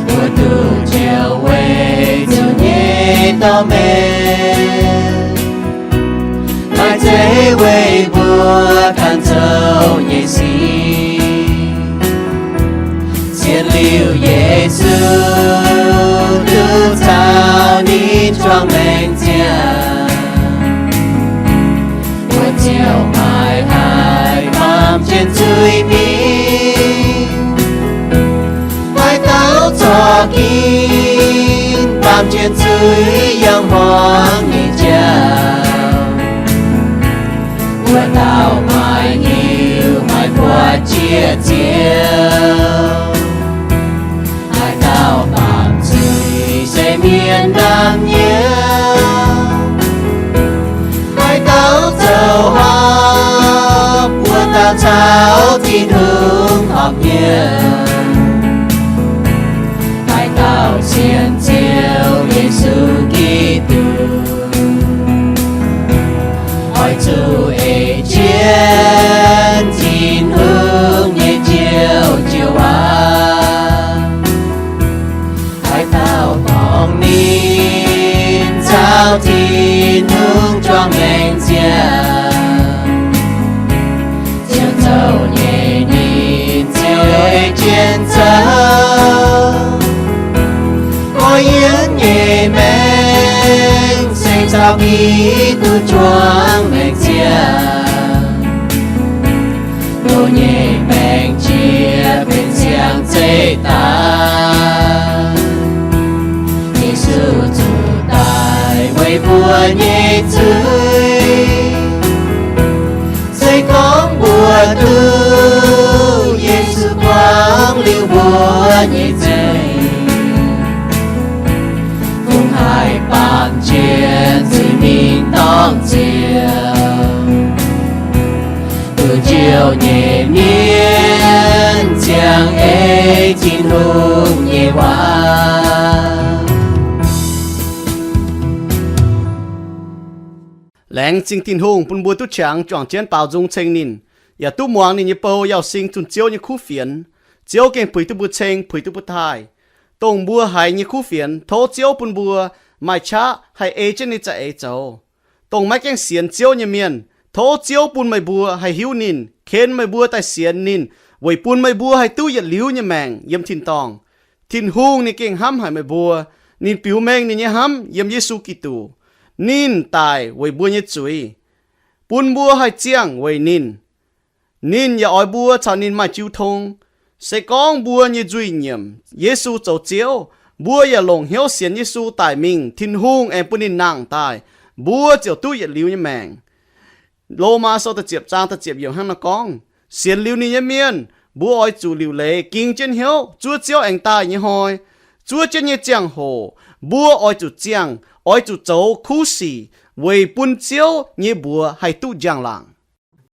Mbuo duqv njoux weic Ziouv nyei dorh meih, maiv zeiz weic mbuo ganh zoux nyei sic. Sienx liuz Yesu duqv caux ninh juangc maengc ziangh, mbuo ziouc maiv haih baamh jienv zuiz mingh. Haaix dauh zorqv ginv baamh jienv zuiz yangh hmuangx nyei jauv, wuov dauh maiv hiuv maiv buatc jiex Ziouv. Haaix dauh baamh zuiz se mienh ndaam nyei, haaix dauh zoux horpc, wuov dauh caux Tin-Hungh horpc nyei. Haaix dauh sienx Ziouv Yesu Giduc, oix zuqc ei jienv Tin-Hungh nyei Njoux Jiouv waac. Haaix dauh dorngc ninh caux Tin-Hungh juangc maengc ziangh, Ziouv zoux nyei ninh ziouc ei jienv zoux. Mbuo yiem nyei maengc se caux Giduc juangc maengc ziangh. Mbuo nyei maengc jiex benx siang-zeih daaih, Yesu zuqc daaih weic mbuo nyei zuiz. Se gorngv mbuo duqv Yesu buangv liuz mbuo nyei zuiz, kungx haih baamh jien zuiz mingh dorngh Ziouv. Duqv njoux nyei mienh ziangh ei Tin-Hungh nyei waac. Laengz zingh Tin-Hungh bun mbuo duqv qangx juangc jienv baaux nzung ceng ninh, yaac duqv muangx ninh nyei bou Yauz Sing zunh Ziouv nyei kuv fienx. Ziouv gengh puix duqv mbuo ceng, puix duqv mbuo taaih. Dongh mbuo haiz nyei kuv fienx, tov Ziouv bun mbuo maaih qaqv haih ei jienv ninh za'eix zoux. Dongh maiv gaengh sienx Ziouv nyei mienh, tov Ziouv bun meih mbuo haih hiuv ninh, ken meih mbuo daaih sienx ninh, weic bun meih mbuo haih duqv yietc liuz nyei maengc yiem tin-dorngh. Tin-Hungh ninh gengh hnamv haic meih mbuo. Ninh biux mengh ninh nyei hnamv yiem Yesu Giduc. Ninh daic weic mbuo nyei zuiz, bun mbuo haih ziangh weic ninh. Ninh yaac oix mbuo caux ninh maaih jiu tong. Se gorngv mbuo nyei nzuih nyiemc Yesu zoux Ziouv, mbuo yaac longc hnyouv sienx Yesu daic mingh, Tin-Hungh aengx bun ninh nangh daaih, mbuo ziouc duqv yietc liuz nyei maengc. Lomaa Sou da'ziepc zaang da'ziepc yiemc hnangv naaiv gorngv, sienx liuz ninh nyei mienh, mbuo oix zuqc liuc leiz ging jienv hnyouv zuov Ziouv aengx daaih nyei hnoi. Zuov jienv nyei ziangh hoc mbuo oix zuqc ziangh, oix zuqc zoux kuv sic weic bun Ziouv nyei mbuox haih duqv njang-laangc.